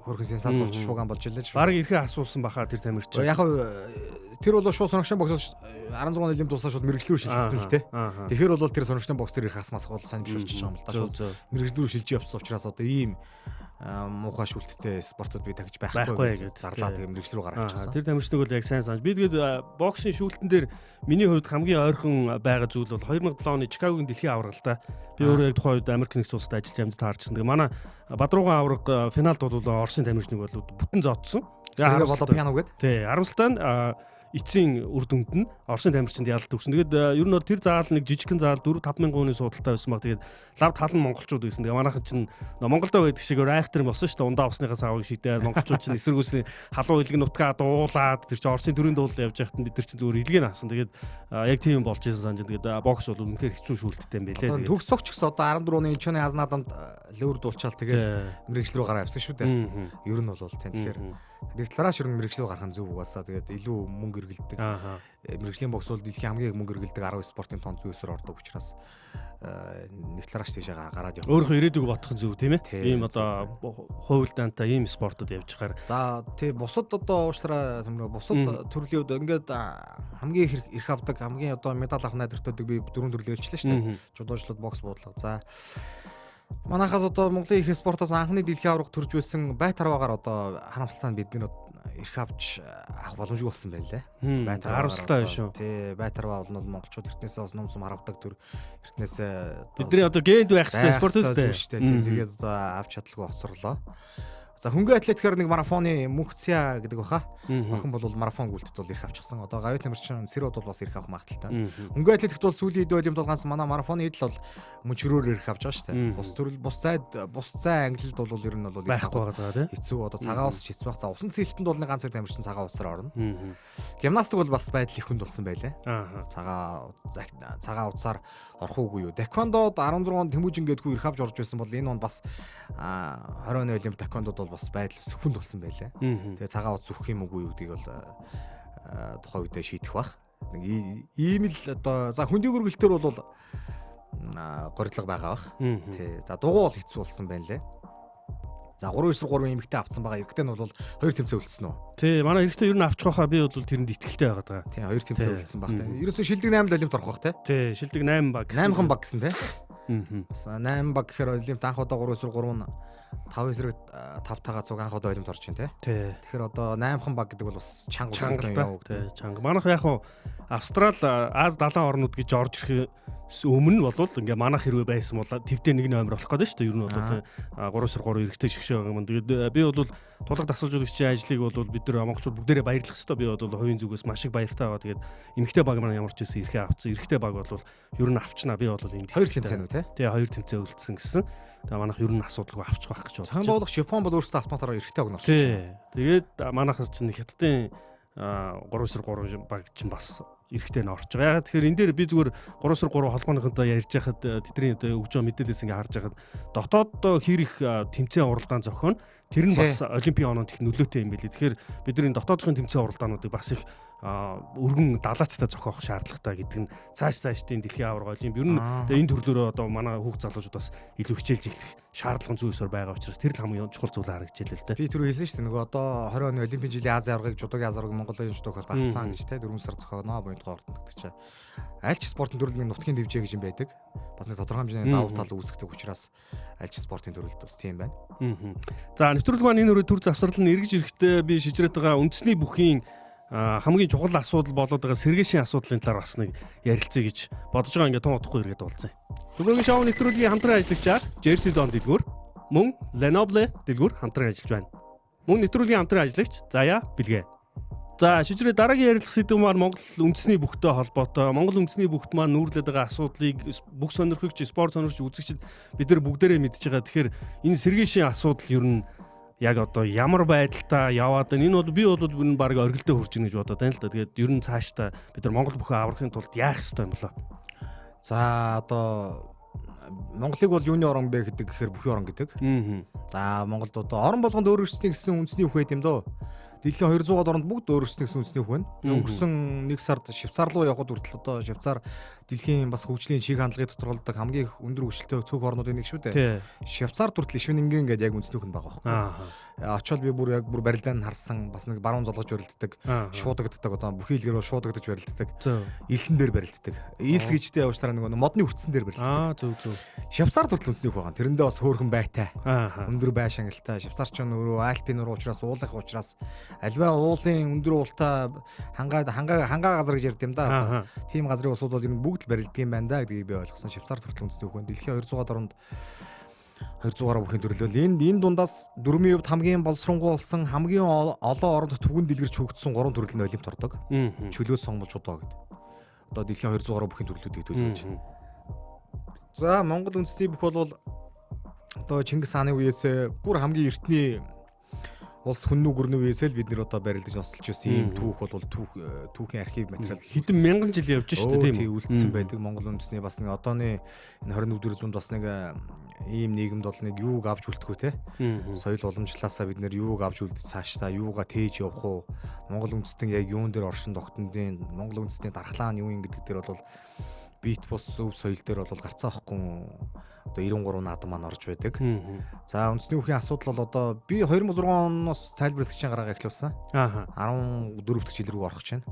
хөрхөн сенсац болж шууган болж илээ шүү. Бараг эрхээ асуусан баха тэр тамирчин. Яг тэр бол шууд соногчтой бокс 16 оны олимп дуусаа шууд мэрэгжил рүү шилжсэн л те. Тэгэхээр бол тэр соногчтой бокс дээр ирэх асмаас бол сайн биш болчихж байгаа юм л да. Шууд мэрэгжил рүү шилжиж явсан учраас одоо ийм муухай шүлттэй спортод би тагж байхгүй гэж зарлаа тэгээ мэрэгжил рүү гараад авчихсан. Тэр тамирчныг бол яг сайн санаж. Би тэгээд боксын шүүлтэн дээр миний хувьд хамгийн ойрхон байгаа зүйл бол 2007 оны Чикагогийн дэлхийн аварга л да. Би өөрөө яг тухайн үед Америк нэгдсэн улсад ажиллаж амьд таарчсан. Тэгээ манай Бадруугаан аварга финалд бол Оросын тамирчныг бол бүтэн зодсон. Тэгээ болоо пиано гээд. Тий, харамсалтай нь эцсийн үр дүнд нь Оросын тамирчинд ялалт өгсөн. Тэгээд ер нь бол тэр заал нэг жижигхэн заал 4 5 мянган хүний судалтай байсан баг. Тэгээд лав тал нь монголчууд байсан. Тэгээд манайхан чинь Монголдо байдаг шиг айхтар юм болсон шүү дээ. Ундаа авсныхаа савыг шидээд монголчууд чинь эсэргүүцний халуун илэг нутгаа дуулаад тэр чинь Оросын төрийн дуулал явж байхад бид нар чинь зүгээр илгээ авсан. Тэгээд яг тийм болж исэн санаж. Тэгээд бокс бол үнэхээр хэцүү шүүлттэй юм байлээ. Төгс цогч гэсэн одоо 14 оны Инчоны Азнаадамд лөвөр дуулчаал тэгээд мэрэгжил рүү гараа явсан шүү дээ. Ер нь бол тийм. Тэгэхээр нэг талаараа шүрэн мэрэгжил рүү гарах нь зөв угаасаа тэгээд илүү мөнгө эргэлдэг. Мэрэгжлийн бокс бол дэлхийн хамгийн их мөнгө эргэлдэг 10 спортын тоон зүйсээр ордог учраас нэг талаараа ч тийшээ гараад явах. Өөрийнхөө ирээдүг бодох нь зөв тийм ээ. Ийм одоо хуйлдаантай ийм спортод явж хахаар. За тий бусад одоо уушлаараа тэмрээ бусад төрлийн үед ингээд хамгийн их эрх авдаг, хамгийн одоо медаль авах найдвартайдаг би дөрвөн төрөл хэлчихлээ шүү дээ. Жудуучлал, бокс, буудлага. За манайхаас одоо Монголын их спортоос анхны дэлхийн аварга төрж байсан байтарвагаар одоо харамсалтай нь бид нэр эрх авч авах боломжгүй болсон байна лээ. Байтар харамсалтай шүү. Тий, байтарваа бол монголчууд эртнээсээ бас ном сум харавдаг төр эртнээсээ бидний одоо генд байх хэрэгтэй спорт үстэй шүү дээ. Тийм, тэгээд одоо авч чадалгүй хоцорлоо. За, хөнгөн атлетикээр нэг марафоны Мөнхця гэдэг баха. Охин бол марафон гүйлтэд бол эрх авчихсан. Одоо гавьяат тамирчин Сэрод бол бас эрх авах магадлалтай. Хөнгөн атлетикт бол сүүлийн хэд олимпиад бол ганц манай марафоны хэд л бол мөн чирөөр эрх авч байгаа шүү дээ. Бус төрөл бус зайд бус зай ангилалд бол ер нь бол байхгүй байгаа тийм. Хэцүү, одоо цагаан ус ч хэцүү байх. За, усан цэлтэнд бол нэг ганц хоёр тамирчин цагаан утсаар орно. Гимнастик бол бас байдал их хүнд болсон байлээ. Цагаан утсаар орох уугүй юу. Тэквондод 16 онд Тэмүүжин гэдгүү эрх авч орж байсан бол энэ он бас 20 оны олимп тэквондод бол бас байдал хүнд болсон байлээ. Тэгээ цагаан утас өгөх юм уугүй юу гэдгийг бол тухайн үедээ шийдэх бах. Нэг ийм л одоо за хөндийн өргөлтөөр бол горилго байгаа бах. Тий. За, дугуй бол хэцүү болсон байна лээ. За, 3 9 3 эмэгтэй авцсан байгаа. Эрэгтэй нь бол 2 тэмцээн үлдсэн үү? Тий, манай эрэгтэй ер нь авчих байхаа би бол тэрэнд итгэлтэй байгаа даа. Тий, 2 тэмцээн үлдсэн баг тий. Ерөөсөө шилдэг 8 л олимпиад орох бах тий. Тий, шилдэг 8 баг гэсэн. 8хан баг гэсэн тий. Бас 8 баг гэхээр олимпиад анх удаа 3 9 3 нь 5 эсрэг 5 тагаа цуг анх удаа олимпиад орж байна тий. Тэгэхээр одоо 8хан баг гэдэг бол бас чанга өсөлтөө явагдана. Тий, чанга. Манайх яг хуу Австрал, Аз далайн орнууд гэж орж ирэх өмнө бол ингээ манайх хэрвээ байсан бол твдээ нэг номер болох гэдэг шүү дээ. Ер нь бол 3 9 3 эрэгтэй шигшээ байгаа юм. Тэгээд би бол тулга дасгалжуулагчийн ажлыг бол бид нар монголчууд бүгдээрээ баярлах ёстой. Би бол хувийн зүгээс маш их баяртай байгаа. Тэгээд эмэгтэй баг маань ямар ч байсан эрхээ авцсан. Эрэгтэй баг бол ер нь авчнаа. Би бол энд 2 тэмцээн үү те? Тий, 2 тэмцээн үлдсэн гэсэн. Тэгээ манайх ер нь асуудалгүй авчих байх гэж бодож байна. Цаан буулгах Япон бол өөрсдөө автоматараар эрэгтэй баг нь орчих. Тий. Тэгээд манайхаас чинь хятадын 3 9 3 баг чинь бас эрэгтэй нь орж байгаа. Яг тэгэхээр энэ дээр би зүгээр 3 9 3 холбооныхонтой ярьж байхад тэдний одоо өгж байгаа мэдээлэлээс ингээ харж байхад дотоод хэр их тэмцээн уралдаан зохион тэр нь бас олимпийн оноонд их нөлөөтэй юм билээ. Тэгэхээр бид нар энэ дотоодын тэмцээн уралдаануудыг бас их өргөн далаацтай зохиох шаардлагатай гэдэг нь цааш цаашдын дэлхийн аварга олимп ер нь тэгээ энэ төрлөөрөө одоо манай хүүхд залуучууд бас илүү хичээлж эхлэх шаардлага зүй ёсоор байгаа учраас тэр л хамгийн чухал зүйл харагдчихлээ л дээ. Би түрүү хэлсэн шүү дээ, нөгөө одоо 20 оны олимпийн жилийн Азийн аваргыг жудогийн Азийн аваргыг Монголын жудог холбоо авцсан гэж те 4 сар зохионо буюу ордонд гэдэг чинь. Аль ч спортын төрөл нэг нутгийн дэвжээ гэж юм байдаг. Бас нэг тодорхой хэмжээний давуу тал үүсгдэг учраас аль ч спортын төрөлд бас тийм байна. За, нэвтрүүлэг маань энэ өрөө төр завсрал нь эргэж ирэхдээ би шижрээд байгаа үндэсний бүхийн хамгийн чухал асуудал болоод байгаа сэргээшийн асуудлын талаар бас нэг ярилцъя гэж бодож байгаа. Ингээд тун удахгүй эргээд уулзъя. Түгээмийн шоу нэвтрүүлгийн хамтран ажиллагчаар Jersey Zone дэлгүүр, мөн Lenoble дэлгүүр хамтран ажиллаж байна. Мөн нэвтрүүлгийн хамтран ажиллагч Заяа Бэлгэ. За, шижрээ дараагийн ярилцах сэдэв маань Монгол үндэсний бүхтэй холбоотой. Монгол үндэсний бүхт маань нүүрлээд байгаа асуудлыг бүх сонирхогч, спорт сонирхогч, үзэгчид бид нар бүгдээрээ мэдж байгаа. Тэгэхээр энэ сэргээшийн асуудал ер нь яг одоо ямар байдалтай яваад байна. Энэ бол би бол бүр баг оргилдоо хурж ийн гэж бодоод байна л да. Тэгээд ер нь цаашдаа бид нар Монгол бүхөө аврахын тулд яах ёстой юм болоо? За, одоо Монголыг бол юуны орон бэ гэдэг гэхээр бүхий орон гэдэг. За, Монголд одоо орон болгонд өөр өөрсдийн гэсэн үндэсний бүхий байд юм дөө. Дэлхийн 200-аад оронд бүгд өөр өөрсдийн гэсэн үндэсний бүхий байна. Өнгөрсөн нэг сард Швейцар руу явхад хүртэл одоо Швейцар дэлхийн бас хөгжлийн чиг хандлагыг тодорхойлдог хамгийн их өндөр хөгжилтэй цөөх орнуудын нэг шүү дээ. Швейцард хүртэл Ишвэнэнген гэдэг яг үндэсний хүн байгаа байхгүй. Очоод би бүр яг бүр барилдаан харсан, бас нэг баруун золгож барилддаг, шуудагддаг, одоо бүхий илгэр бол шуудагдаж барилддаг. Илсэн дээр барилддаг. Илс гэжтэй явуулсараа нэг модны хүртсэн дээр барилддаг. Зөв зөв. Швейцард хүртэл үндэсний хүн байгаа. Тэрэндээ бас хөөрхөн байтай. Өндөр бай шангалтай. Швейцар ч өөрөө Альпийн нуруу учраас, уулах учраас альва уулын өндөр уултай хангаа хангаа хангаа газар гэж ярьд юм да. Тийм газрын улсууд бол ер нь бүгд л барилддаг юм байна да гэдгийг би ойлгосон. Швейцард хүртэл үндэсний хүн. Дэлхийн 200-аад оронд 200 гаруй бүхийн төрлөл. Энэ дундаас дөрмийн хувьд хамгийн боловсронгуй болсон, хамгийн олон оронд түгэн дэлгэрч хөгжсөн 3 төрөл нь олимпиад ордог. Чөлөө сонгомж жудоо гэдэг. Одоо дэлхийн 200 гаруй бүхийн төрлүүдийг төлөвлөж. За, Монгол үндэсний бүх бол одоо Чингис хааны үеэс бүр хамгийн эртний улс хүннүү гүрнүү үеэс л бид нэр одоо барилдаж ноцолж байсан ийм түүх бол түүхийн архив материал хэдэн мянган жил явж шүү дээ, тийм үү? Үлдсэн байдаг. Монгол үндэсний бас нэг одооны энэ 21-р зуунд бас нэг ийм нийгэмд бол нэг юуг авч үлдэх үү те? Соёл уламжлалаасаа бид нэр юуг авч үлдэж цаашдаа юугаа тээж явах уу? Монгол үндэстэн яг юун дээр оршин тогтнодын, Монгол үндэстний дархлаа нь юу юм гэдэг дээр бол бит бус өв соёл дээр бол гарцаа авахгүй одоо 93 наадам маань орж байдаг. За, үндэсний бүхийн асуудал бол одоо би 2006 оноос тайлбарлагчийн гараагаа эхлүүлсэн. 14 дахь жил рүү орох гэж байна.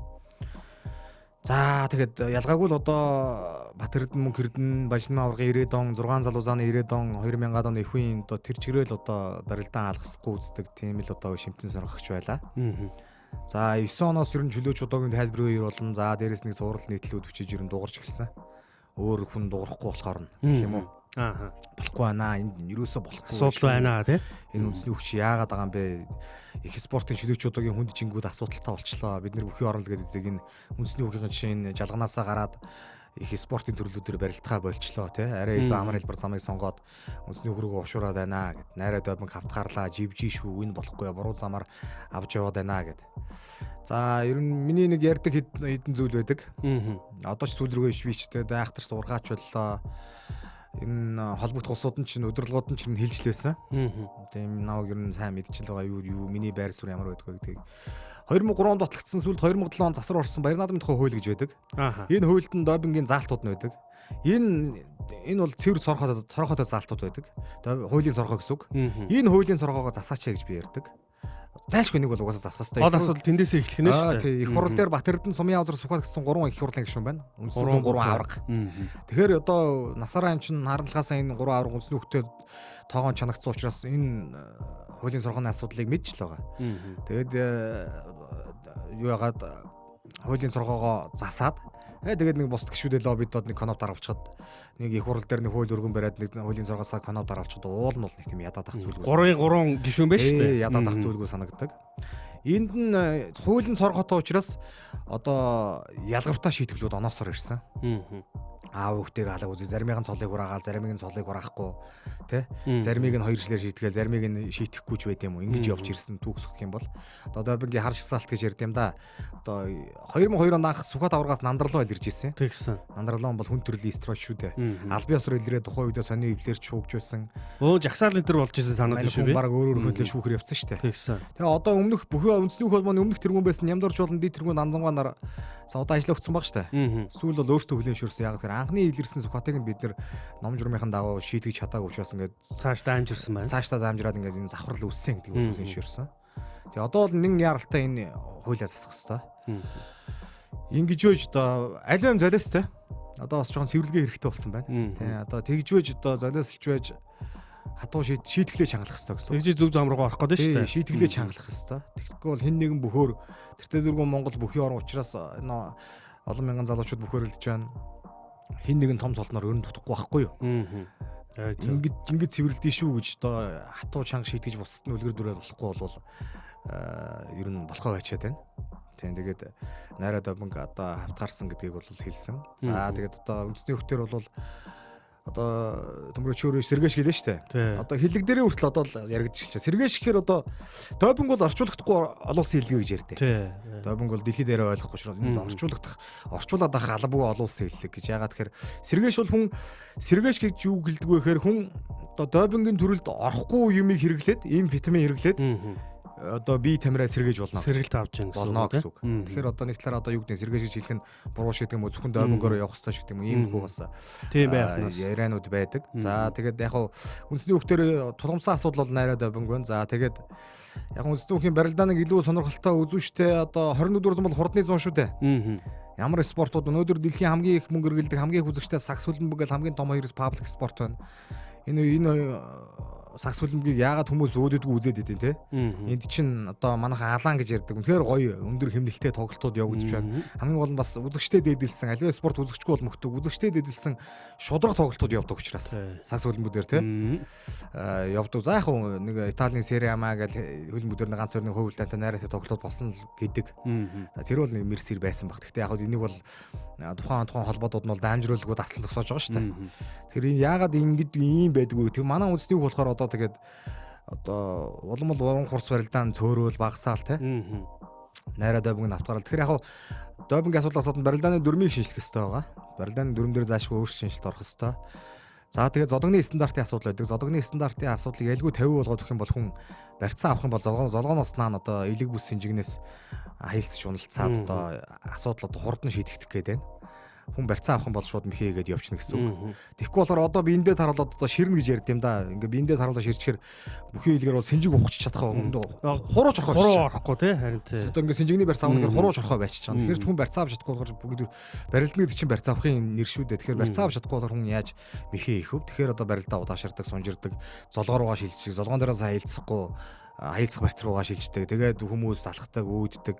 За тэгээд ялгаагүй л одоо Батэрдэн мөнх эрдэн Бажин аваргын 90-ад он 6 залуузааны 90-ад он 2000-ад оны их үеийн одоо тэр чигээрэл одоо барилдаан алгасахгүй үздэг тийм л одоо шимтэн сонирхогч байлаа. За 9 оноос ер нь чөлөөч удаагийн тайлбар үеэр болон за дээрэс нэг суурал нийтлүүд бичиж ер нь дуурч эхэлсэн. Өөр хүн дуурахгүй болохоор нь гэх юм уу? Аа. Болохгүй байна. Энд ерөөсөө болохгүй. Асуудал байна тий. Энэ үндэсний хүч яагаад байгаа юм бэ? Их спортын чөлөөч удаагийн хүнд жингүүд асуудалтай болчлоо. Бид нэр бүхий орол гэдэг энэ үндэсний хүүхийн жишээ энэ жалганаасаа гараад их спортын төрлүүдээр барилдахаа болчлоо тий. Арай илүү амар хэлбэр замыг сонгоод үндэсний хөргөө ушуураад байна гэд. Найраа добинг хавтгаарлаа, живжи шүү, энэ болохгүй буруу замаар авч яваад байна гэд. За ер нь миний нэг ярьдаг хэдэн зүйл байдаг. Одоо ч сүүл рүүгээ би ч тий айхтарч дургаач боллоо. Энэ холбогдох улсууд нь чинь удирдлагууд нь чинь хэлж л байсан. Тийм намайг ер нь сайн мэдчихэл байгаа юу миний байр суурь ямар байдг вэ гэдгийг. 2003 онд батлагдсан сүүлд 2007 онд засвар орсон Баяр наадмын тухай хууль гэж байдаг. Энэ хуульд нь допингийн заалтууд нь байдаг. Энэ бол цэвэр сорхотой заалтууд байдаг. Хуулийн сорхоо гэсэн үг. Энэ хуулийн сорхоогоо засаач гэж би ярьдаг. Зайлшгүй нэг бол угаасаа засах ёстой. Гол асуудал тэндээсээ эхлэх нь шүү дээ. Тий, их хурал дээр Батэрдэн сумын авзар Сүхбат гэсэн 3 их хурлын гишүүн байна. Үндэсний 3 аварга. Тэгэхээр одоо насаараа эн чинь харандлахаасаа энэ 3 аварга үндэсний хөлтөө тоогоон чанагцсан учраас энэ хуулийн сурганы асуудлыг мэдж л байгаа. Тэгээд юу яагаад хуулийн сургоогоо засаад тэгээд нэг бусд гишүүдээ лоббидод нэг коноп даравчхад нэг их хурал дээр нэг хууль өргөн бариад нэг хуулийн сургаасаа коноп даравчхад уул нь бол нэг тийм ядаад ах зүйлгүй. 3-3 гишүүн байж шүү дээ. Ядаад ах зүйлгүй санагддаг. Энд нь хуулийн сорготой учраас одоо ялгартай шийтгэлүүд оноосоор ирсэн. Аав хүүхдийг алаг үзье, заримыг нь цолыг хураагаал, заримыг нь цолыг хураахгүй, тэ? Заримыг нь 2 жилээр шийтгээл, заримыг нь шийтгэхгүй ч байт юм уу? Ингэж явж ирсэн түүх сөх юм бол одоо допингийн хар шагсаалт гэж ярьд юм да. Одоо 2002 онд анх Сүхбат аваргаас Нандарлон илэрж ирсэн. Тэгсэн. Нандарлон бол хүн төрлийн стероид шүү дээ. Албан ёсоор илрээ тухайн үедээ сони өвлөөр шүүгж байсан. Өө жагсаал энэ төр болж ирсэн санаад шүү би. Бараг өөр өөр хөдлөө шүүхэр явцсан шүү дээ. Тэгсэн. Тэгээ одоо өмнөх бүхий үндэсний холбооны өмнөх тэргүүн байсан Нямдорч болон дид тэргүүн Данзангаа нар одоо ажиллаа өгсөн баг шүү дээ. Сүүл бол өөртөө хүлээн шүрсэн. Яг тэгэхээр анхны илэрсэн Сүхбатыг нь бид нэр ном журмынхан дагуу шийтгэж чадаагүй учраас ингээд цаашдаа амжирсан байна. Цаашдаа амжираад ингээд энэ завхрал үүссэн гэдгийг хүлээн шүрсэн. Тэгээ одоо бол нэгэн яралтай энэ хуулиа засах хэвээр. Ингэж үеж одоо аливаа юм золиостой. Одоо бас жоохон цэвэрлэгээ хэрэгтэй болсон байна. Тэ одоо тэгж үеж одоо золиослж байж хатуу шийтгэлээ чангалах хэрэгтэй гэсэн. Тэгж зөв зам руугаа орох гэдэг шүү дээ. Шийтгэлээ чангалах хэрэгтэй. Тэгэхгүй бол хэн нэгэн бөхөөр тэртээ зүргүүн Монгол бүхий орон учраас энэ олон мянган залуучууд бөхөөрөлдөж байна. Хэн нэгэн том цолноор өрн тутахгүй байхгүй юу? Ингэж цэвэрлэдэй шүү гэж одоо хатуу чанга шийтгэж бусдад нь үлгэр дүүрээд болохгүй болвол ер нь болохоо байчаад байна. Тийм тэгээд найраа допинг одоо хавтгаарсан гэдгийг бол хэлсэн. За тэгээд одоо үндэсний хөлтөр бол одоо төмрөөч өөрөө сэргээш гэлээ штэ. Одоо хиллэг дээрээ хүртэл одоо л яригдчих шээ. Сэргээш гэхээр одоо допинг бол орчуулагдахгүй олон улсын хэллэгэ гэж ярьдээ. Допинг бол дэлхийд дээр ойлгохгүй учраас энэ орчуулагдах орчуулад авах албагүй олон улсын хэллэг гэж. Яагаад тэгэхээр сэргээш бол хүн сэргээш гэж юу гэлдэг вэ гэхээр хүн одоо допингийн төрөлд орохгүй юмыг хэрэглээд, ийм витамин хэрэглээд одоо бие тамираа сэргээж болно. Сэргэлт авч яах гэсэн болно гэсэн үг. Тэгэхээр одоо нэг талаар одоо юу гэдэг сэргээш гэж хэлэх нь буруу шиг гэдэг юм уу, зөвхөн допингоор явах ёстой шиг гэдэг юм уу, ийм хүү бас тийм байх нь яриануд байдаг. За тэгээд яг хав үндэсний хүүхдээр тулгамсан асуудал бол найраа допинг байна. За тэгээд яг үндэсний хүүхийн барилдааныг илүү сонирхолтой үзүүштэй одоо 21-р зуун бол хурдны зуун шүү дээ. Ямар спортууд өнөөдөр дэлхийн хамгийн их мөнгө эргэлдэг, хамгийн их үзэгчтэй сакс хөлбөмбөг гэл хамгийн том хоёроос паблик спорт байна. Энэ сакс хөлбөмбөгийг яагаад хүмүүс өөдөөдгөө үзээд идэв те. Энд чинь одоо манайхан алаан гэж ярьдаг. Үнэхээр гоё өндөр хэмнэлттэй тоглолтууд явагдаж байна. Хамгийн гол нь бас үзэгчтэй дээдэлсэн, аливаа спорт үзэгчгүй бол мөхдөг. Үзэгчтэй дээдэлсэн шудраг тоглолтууд явдаг учраас сакс хөлбөмбөг дээр те. Явдаг. За яг нэг Италийн Serie A гэл хөлбөмбөг дээр ганц хоёр нэг хувилдаантай найраатай тоглолтууд болсон л гэдэг. За тэр бол нэг мерсэр байсан баг. Гэхдээ яг энийг бол тухайн холбоодууд нь бол дамжруулгүй таслан зогсоож байгаа шүү дээ. Тэгэхээр энэ яагаад ингэж ийм байдгүй. Тэр манай үндэсний бүх болохоор одоо тэгээд одоо улам л уран хурц барилдаан цөөрөөл багасаал те. Найраа допинг нь автгарал. Тэгэхээр яг допинг асуудал асууд нь барилдааны дүрмийг шинжлэх хэрэгтэй байгаа. Барилдааны дүрм дээр заашгүй өөрчлөлт шинжилэлт орох хэрэгтэй. За тэгээд зодогны стандартын асуудал байдаг. Зодогны стандартын асуудлыг ялгүй 50 болгоод өгөх юм бол хүн барьцаан авах юм бол золгооноос наан одоо элэг бүс хэмжигнээс хаялцч уналцаад одоо асуудал одоо хурдан шийдэгдэх гээд байна. Хүн барьцаа авах юм бол шууд мэхээ хийгээд явчихна гэсэн үг. Тэгэхгүй болохоор одоо би эндээ таруулаад одоо ширнэ гэж ярьд юм да. Ингээ би эндээ таруулаад ширчээр бүхий илгээр бол сэнжиг ухчих чадах хурууч орох хуруу орохгүй тий харин тий. Одоо ингээ сэнжигний барьцаа авах гэхээр хурууч орохоо байчих чам. Тэгэхээр ч хүн барьцаа авч чадахгүй болохоор бүгд барилдна гэдэг чинь барьцаа авахын нэр шүү дээ. Тэгэхээр барьцаа авч чадахгүй болохоор хүн яаж мэхээ хийх вэ? Тэгэхээр одоо барилдаа удаашардаг, сунжирдаг, золгоо руугаа шилждэг, золгоон дээрээ хаилцахгүй хаилцах барьц руугаа шилждэг. Тэгээд хүмүүс залхдаг, үүддэг.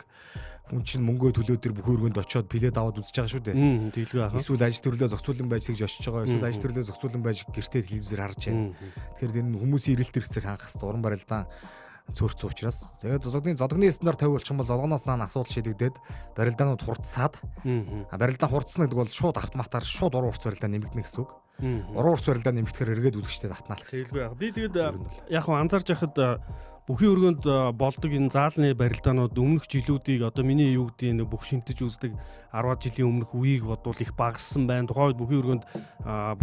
Хүн чинь мөнгөө төлөө тэр бүх өргөнд очиод плед аваад үзэж байгаа шүү дээ. Тэгэлгүй яах. Эсвэл ажил төрлөө зохицуулан байж гэж очиж байгаа. Эсвэл ажил төрлөө зохицуулан байж гэртээ телевизээр харж байна. Тэгэхээр энэ хүмүүсийн эрэлт хэрэгцээг хангах хэрэгтэй. Уран барилдаан цөөрцөн учраас. Тэгээд зодгоны стандарт 50 болчих юм бол золгоноос наан асуудал шийдэгдээд барилдаанууд хурцсаад барилдаан хурцсан гэдэг бол шууд автоматар шууд уран урц барилдаа нэмэгдэнэ гэсэн үг. Уран урц барилдаа нэмэгдэхээр эргээд үзэгчтэй татнаа л гэсэн. Тэгэлгүй яах. Би тэгээд яг хөө анзаарч яхад бүхий өргөнд болдог энэ заалны барилдаанууд өмнөх жилүүдийг одоо миний юу гэдгийг бүх шинтэж үздэг 10 жилийн өмнөх үеийг бодвол их багассан байна. Тухайн үед бүхий өргөнд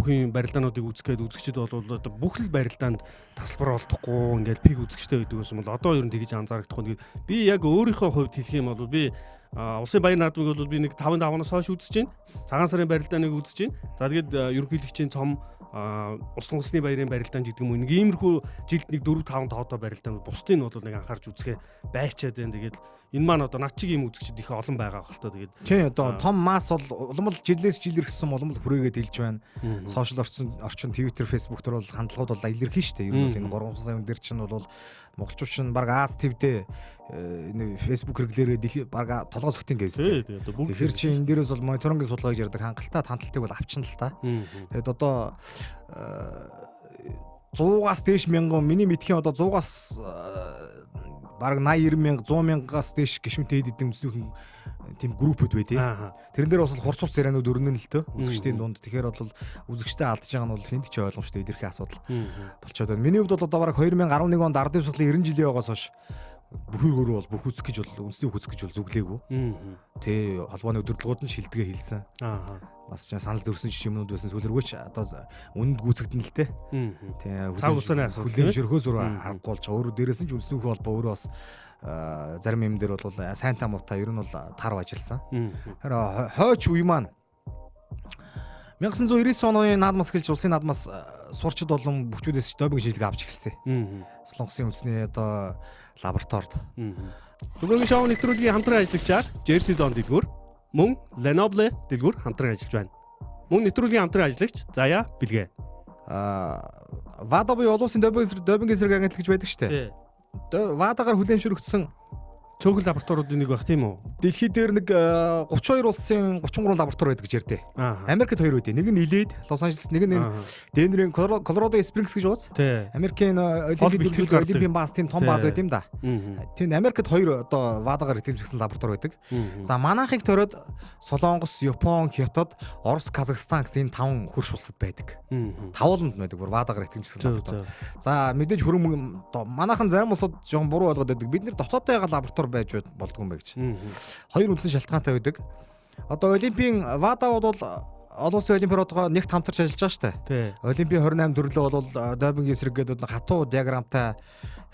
бүхий барилдаануудыг үзэх гээд үзэгчд бол одоо бүх л барилдаанд тасалбар олдохгүй ингээд пик үзэгчтэй байдаг байсан бол одоо ер нь тэгж анзаарагдахгүй. Би яг өөрийнхөө хувьд хэлэх юм бол би Улсын баяр наадмыг бол би нэг 5-5-наас хойш үзэж байна. Цагаан сарын барилдааныг үзэж байна. За тэгээд ерөнхийлөгчийн цом Улс үндэсний баярын барилдаан гэдэг юм уу нэг иймэрхүү жилд нэг 4 5 тоодоо барилдаан бусдыг нь бол нэг анхаарч үзэхээ байчаад байна. Тэгээд энэ маань одоо над чиг ийм үзэгчд их олон байгаа хэл та. Тэгээд тийм одоо том масс бол улам л жилээс жил ирсэн улам л хүрээгээд хэлж байна. Сошиал орчин Twitter, Facebook дээр бол хандлагууд бол илэрхий штэ. Ер нь бол энэ 3 сая хүн дээр чинь бол монголчууд чинь баг Аз твдээ энэ Facebook хэрэглээрээ дэлхий баг толгой сөхтийн гэвстэй. Тэгэхээр чи энэ дээрээс бол мониторингийн судалгаа гэж ярьдаг хангалттай хандлтыг бол авчин л та. Тэгээд одоо 100-аас дээш мянган миний мэдхийн одоо 100-аас бараг 80 90 мянга 100 мянгаас дээш гишүүнтэй хэд хэдэн үндэснийхэн тийм группүүд бай тээ. Тэрэн дээр бол хурц хурц ярианууд өрнөн л төө үзэгчдийн дунд. Тэгэхээр бол үзэгчтэй алдаж байгаа нь бол хүнд ч ойлгомжтой илэрхий асуудал болчоод байна. Миний хувьд бол одоо бараг 2011 онд ардын судлалын 90 жилийн байгаас хойш бүх өргөрөө бол бүх үзэх гэж бол үндэсний бүх үзэх гэж бол зүглээгүй. Тэ холбооны удирдлагууд нь шилдгээ хэлсэн. Бас ч санал зөрсөн ч юмнууд байсан сүлэргүй ч одоо үнэнд гүйцэгдэн л тэ. Тэ цаг хугацааны асуудал. Хүлээн шөрхөөс өөрөө харахгүй болж байгаа. Өөрөө дээрээс нь ч үндэсний холбоо өөрөө бас зарим юм дээр бол сайнтаа муутай ер нь бол тар ажилласан. Тэгэхээр хойч үе маань 1999 оны наадмаас эхэлж улсын наадмаас сурчид болон бүхчүүдээс допинг шинжилгээ авч эхэлсэн. Солонгосын үндэсний одоо лабораторид. Түгээн шоу нэвтрүүлгийн хамтран ажиллагчаар Jersey Zone дэлгүүр, мөн Lenoble дэлгүүр хамтран ажиллаж байна. Мөн нэвтрүүлгийн хамтран ажиллагч Заяа Бэлгэ. ВАДА буюу олон улсын допинг эсрэг агентлаг гэж байдаг шүү дээ. ВАДА-гаар хүлээн зөвшөөрөгдсөн цөөхөн лабораториудын нэг байх тийм үү? Дэлхий дээр нэг 32 улсын 33 лаборатори байдаг гэж ярьдээ. Америкт 2 байдیں۔ Нэг нь Илээд, Лос Анжелес, нэг нь Денверийн Колорадо Спрингс гэж ууц. Америкийн Олимпийн бааз тийм том бааз байт юм да. Тийм Америкт 2 одоо ВАДА-гаар итгэмжлэгдсэн лаборатори байдаг. За манайхыг төрөөд Солонгос, Япон, Хятад, Орос, Казахстан гэсэн энэ 5 хөрш улсад байдаг. Тавууланд байдаг бүр ВАДА-гаар итгэмжлэгдсэн лаборатори. За мэдээж хөрөнгө манайхан зарим улсууд жоохон буруу ойлгоод байдаг. Бид нэр дотоодоо лаборатори байж болдгоо юм бэ гэж. Хоёр үндсэн шалтгаантай байдаг. Одоо Олимпийн ВАДА бол олон улсын олимпиадгаа нэгт хамтарч ажиллаж байгаа шүү дээ. Олимпийн 28 төрлөө бол допинг эсрэг гэдэг хатуу диаграмтай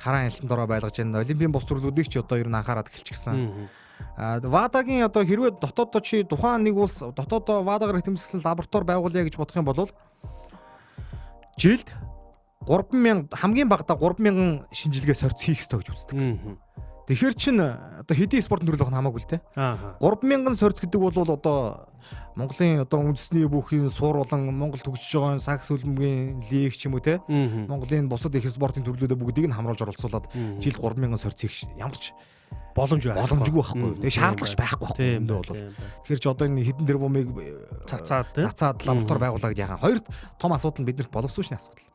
хараан хяналтанд ороо байлгаж байна. Олимпийн бус төрлүүдийг ч одоо ер нь анхаарад эхэлчихсэн. ВАДА-гийн одоо хэрвээ дотоодоо чи тухайн нэг улс дотоодоо ВАДА-гаар хэтэмжлсэн лаборатори байгуулъя гэж бодох юм бол жилд 3000 хамгийн багадаа 3000 шинжилгээ сорьц хийх ёстой гэж үздэг. Тэгэхээр чин одоо хэдийн спортын төрөл байх нь хамаагүй л те. 3000 сорьц гэдэг бол одоо Монголын одоо үндэсний бүхийн суур болон Монгол төгсөж байгаа сакс хөлбөмбөгийн лиг ч юм уу те. Монголын бусад их спортын төрлүүдэд бүгдийг нь хамруулж оролцуулаад жилд 3000 сорьц хийх ямар ч боломжгүй байхгүй. Тэгээ шаардлагач байхгүй байхгүй өндөө бол. Тэгэхээр ч одоо энэ хэдэн тэрбумыг цацаад лаборатори байгуулаа гэж яхаа. Хоёрт том асуудал нь биднэрт боловсон хүчний асуудал.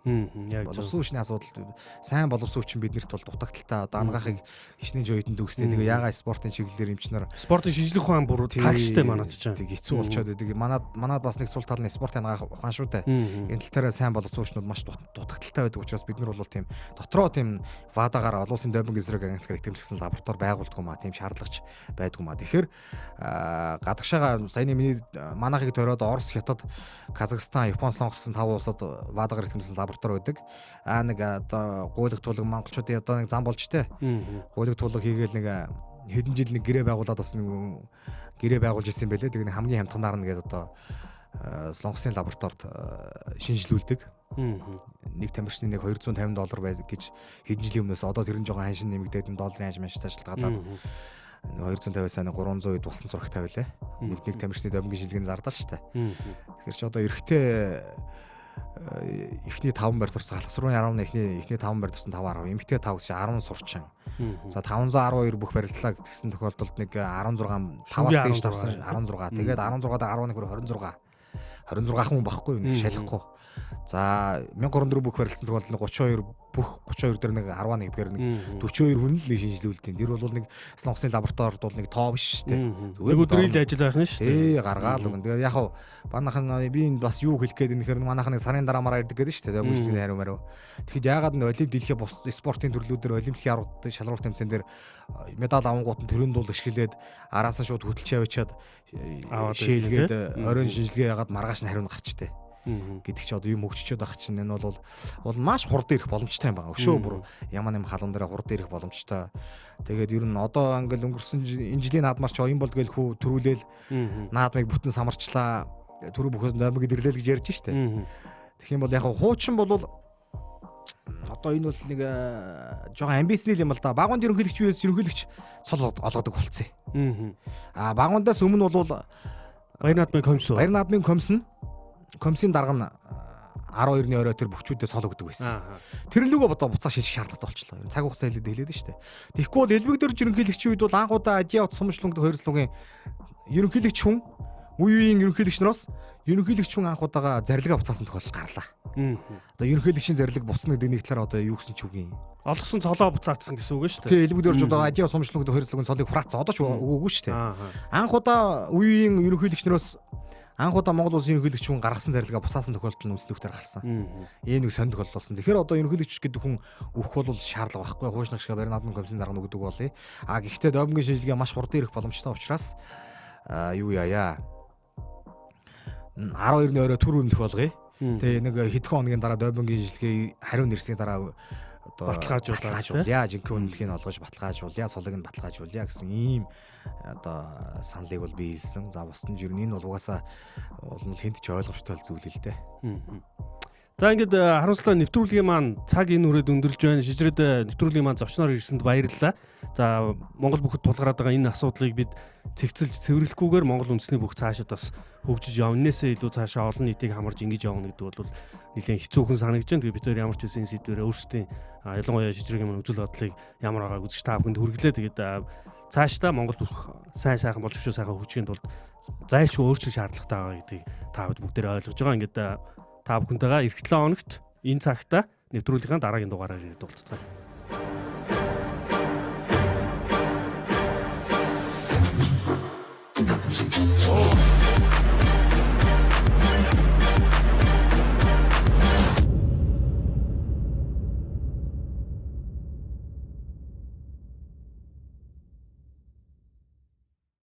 Боловсон хүчний асуудал сайн боловсон хүчин биднэрт бол дутагдaltaй одоо ангаахыг хичнээн жойтон төгстэй. Тэгээ ягаа спортын чиглэлээр эмчнэр спортын шинжлэх ухаан бүр тагчтай манад чинь. Тэг хэцүү болчоод байдаг. Манад бас нэг сул тал нь спортын ангаах ухаан шүү дээ. Энэ тал дээр сайн боловсон хүчнүүд маш дутагдaltaй байдаг учраас бид нар бол тийм дотроо тийм ВАДА-гаар олон улсын допинг эсрэг агентлагаар итгэмжлэгдсэн лаборатори байгуулдаг юм а тийм шаардлагач байдгүй маа. Тэгэхээр гадагшаага саяны миний манайхыг тойроод Орос, Хятад, Казахстан, Япон, Солонгос гэсэн 5 улсад ВАДА-гаар итгэмжлсэн лаборатори байдаг. Аа нэг одоо гуйлаг туулаг монголчуудын одоо нэг зам болж тээ. Гуйлаг туулаг хийгээл нэг Хэдэн жил нэг гэрээ байгуулад бас нэг гэрээ байгуулж исэн юм байлээ. Тэгээ нэг хамгийн хямдханаар нь гээд одоо Солонгосын лабораторид шинжилүүлдэг. Нэг тамирчны нэг $250 бай гэж хэдэн жилийн өмнөөс одоо тэр нь жоохон ханшин нэмэгдээд долларын ханш манштай шалтгаалаад 250-аас 300 үед болсон сурагтай байлаа. Нэг тамирчны домгийн шилгийн зардал штэ. Тэгэхээр чи одоо эрэгтэй эхний 5 байр турсан халахсрын 10 эхний 5 байр турсан 5 10 эмэгтэй 5 гэж 10 сурчин. За 512 бүх барилдлаа гэсэн тохиолдолд нэг 16 5-аас дээш тавсан 16. Тэгээд 16-аад 11 хүрээ 26. 26 хүн багхгүй нэг шалахгүй. За 1034 бүх барилцсан тохиолдолд 32 бүх 32 дээр нэг 11 гэхээр нэг 42 хүн л шинжилүүлдэг. Тэр бол нэг Солонгосын лабораторид бол нэг тоо биш шүү дээ. Зүгээр өдрийн л ажил байх нь шүү дээ. Гаргаал өгөн. Тэгээ яг хав манайхан би энэ бас юу хэлэх гээд нэхэр манайхан нэг сарын дараа мараа ирдэг гэдэг шүү дээ. Мөжлийн хариу мариу. Тэгэхэд яагаад н олимп дэлхийн бус спортын төрлүүдээр олимпийн аварга шалралт тэмцээн дээр медаль авангууд нь төрөнд бол ашиглээд араас нь шууд хөтөлж авчиад шээлгээд оройн шинжилгээ яагаад маргааш нь хариу нь гарчтэй гэдэг чи одоо юм хөгжчөөд ах чинь энэ бол маш хурдан ирэх боломжтой юм байна. Өшөө бүр ямар нэм халуун дээр хурдан ирэх боломжтой. Тэгээд ер нь одоо ингээл өнгөрсөн энэ жилийн наадмаар чи оюун болд гээл хүү төрүүлээл наадмыг бүтэн самарчлаа түрүү бүхээс номиг ирлээ л гэж ярьж штэ. Тэгэх юм бол яг хуучин бол одоо энэ бол нэг жоохон амбицны юм л да. Багунд ерөнхийлөгч биес ерөнхийлөгч цол олгодог болцсон. Аа багундаас өмнө бол Баяр наадмын комисс. Баяр наадмын комисс нь комиссийн дарга нь 12-ны орой тэр бөхчүүдэд сол өгдөг байсан. Тэр лүгөө одоо буцаа шилжих шаардлагатай болчлоо. Цаг хугацаа хэлээд хэлээд штэ. Тэгэхгүй бол элбэг дээр ерөнхийлөгчийн үед бол анх удаа Ажиа сумжлунг хоёр слугийн ерөнхийлөгч хүн үе үеийн ерөнхийлөгч нараас ерөнхийлөгч хүн анх удаага зарилгаа буцаасан тохиолдол гарлаа. Одоо ерөнхийлөгчийн зарилга буцна гэдэг нэг талаар одоо юу гэсэн ч үг юм. Олгосон цолоо буцаацсан гэсэн үг шүү дээ. Тий, элбэг дээр ч одоо Ажиа сумжлунг хоёр слугийн цолыг хураацсан. Одоо ч өгөөгүй шүү дээ. Анх удаа үе үеийн ерөнхийлөгч нараас анх удаа Монгол улсын ерөнхийлөгч хүн гаргасан зарилгаа буцаасан тохиолдол нь үндэслэгтэр гарсан. Ийм нэг сонь тохиолдол болсон. Тэгэхээр одоо ерөнхийлөгч гэдэг хүн өгөх бол шаардлага байхгүй. Хуучнах шиг барин наадмын комиссийн дарга нь өгдөг болъё. А гэхдээ домгийн шинжилгээ маш хурдан ирэх боломжтой учраас юу яая. 12-ны орой түр үнэлэх болгоё. Тэгээ нэг хэдхэн хоногийн дараа домгийн шинжилгээ хариу нэрсний дараа одоо баталгаажуулъя. Жинхэнэ үнэлгээг нь олгож баталгаажуулъя, сулыг нь баталгаажуулъя гэсэн ийм одоо саналыг бол би хэлсэн. За бусд нь ер нь энэ бол угаасаа бол хүнд ч ойлгомжтой зүйл л дээ. За ингээд харамсалтай нэвтрүүлгийн маань цаг энэ хүрээд өндөрлж байна. Шижрээд нэвтрүүлгийн маань зочноор ирсэнд баярлалаа. За Монгол бүхэд тулгараад байгаа энэ асуудлыг бид цэгцэлж цэвэрлэхгүйгээр Монгол үндэсний бүх цаашид бас хөгжиж явна. Энээсээ илүү цаашаа олон нийтийг хамарж ингэж явна гэдэг бол нэлээд хэцүүхэн санагдаж байна. Тэгээ бид хоёр ямар ч үсэн сэдвэрээ өөрсдийн ялангуяа шижрэгийн маань үзэл бодлыг ямар байгааг үзэж та бүхэнд хүргэлээ. Тэгээд цаашдаа Монгол бүх сайн сайхан болж өшөө сайхан хөгжихийн тулд зайлшгүй өөрчлөх шаардлагатай байгаа гэдгийг та бүд бүгдээрээ ойлгож байгаа. Ингээд та бүхэнтэйгээ эх 7 хоногт энэ цагта нэвтрүүлгийн дараагийн дугаараар ирээд уулзцгаая.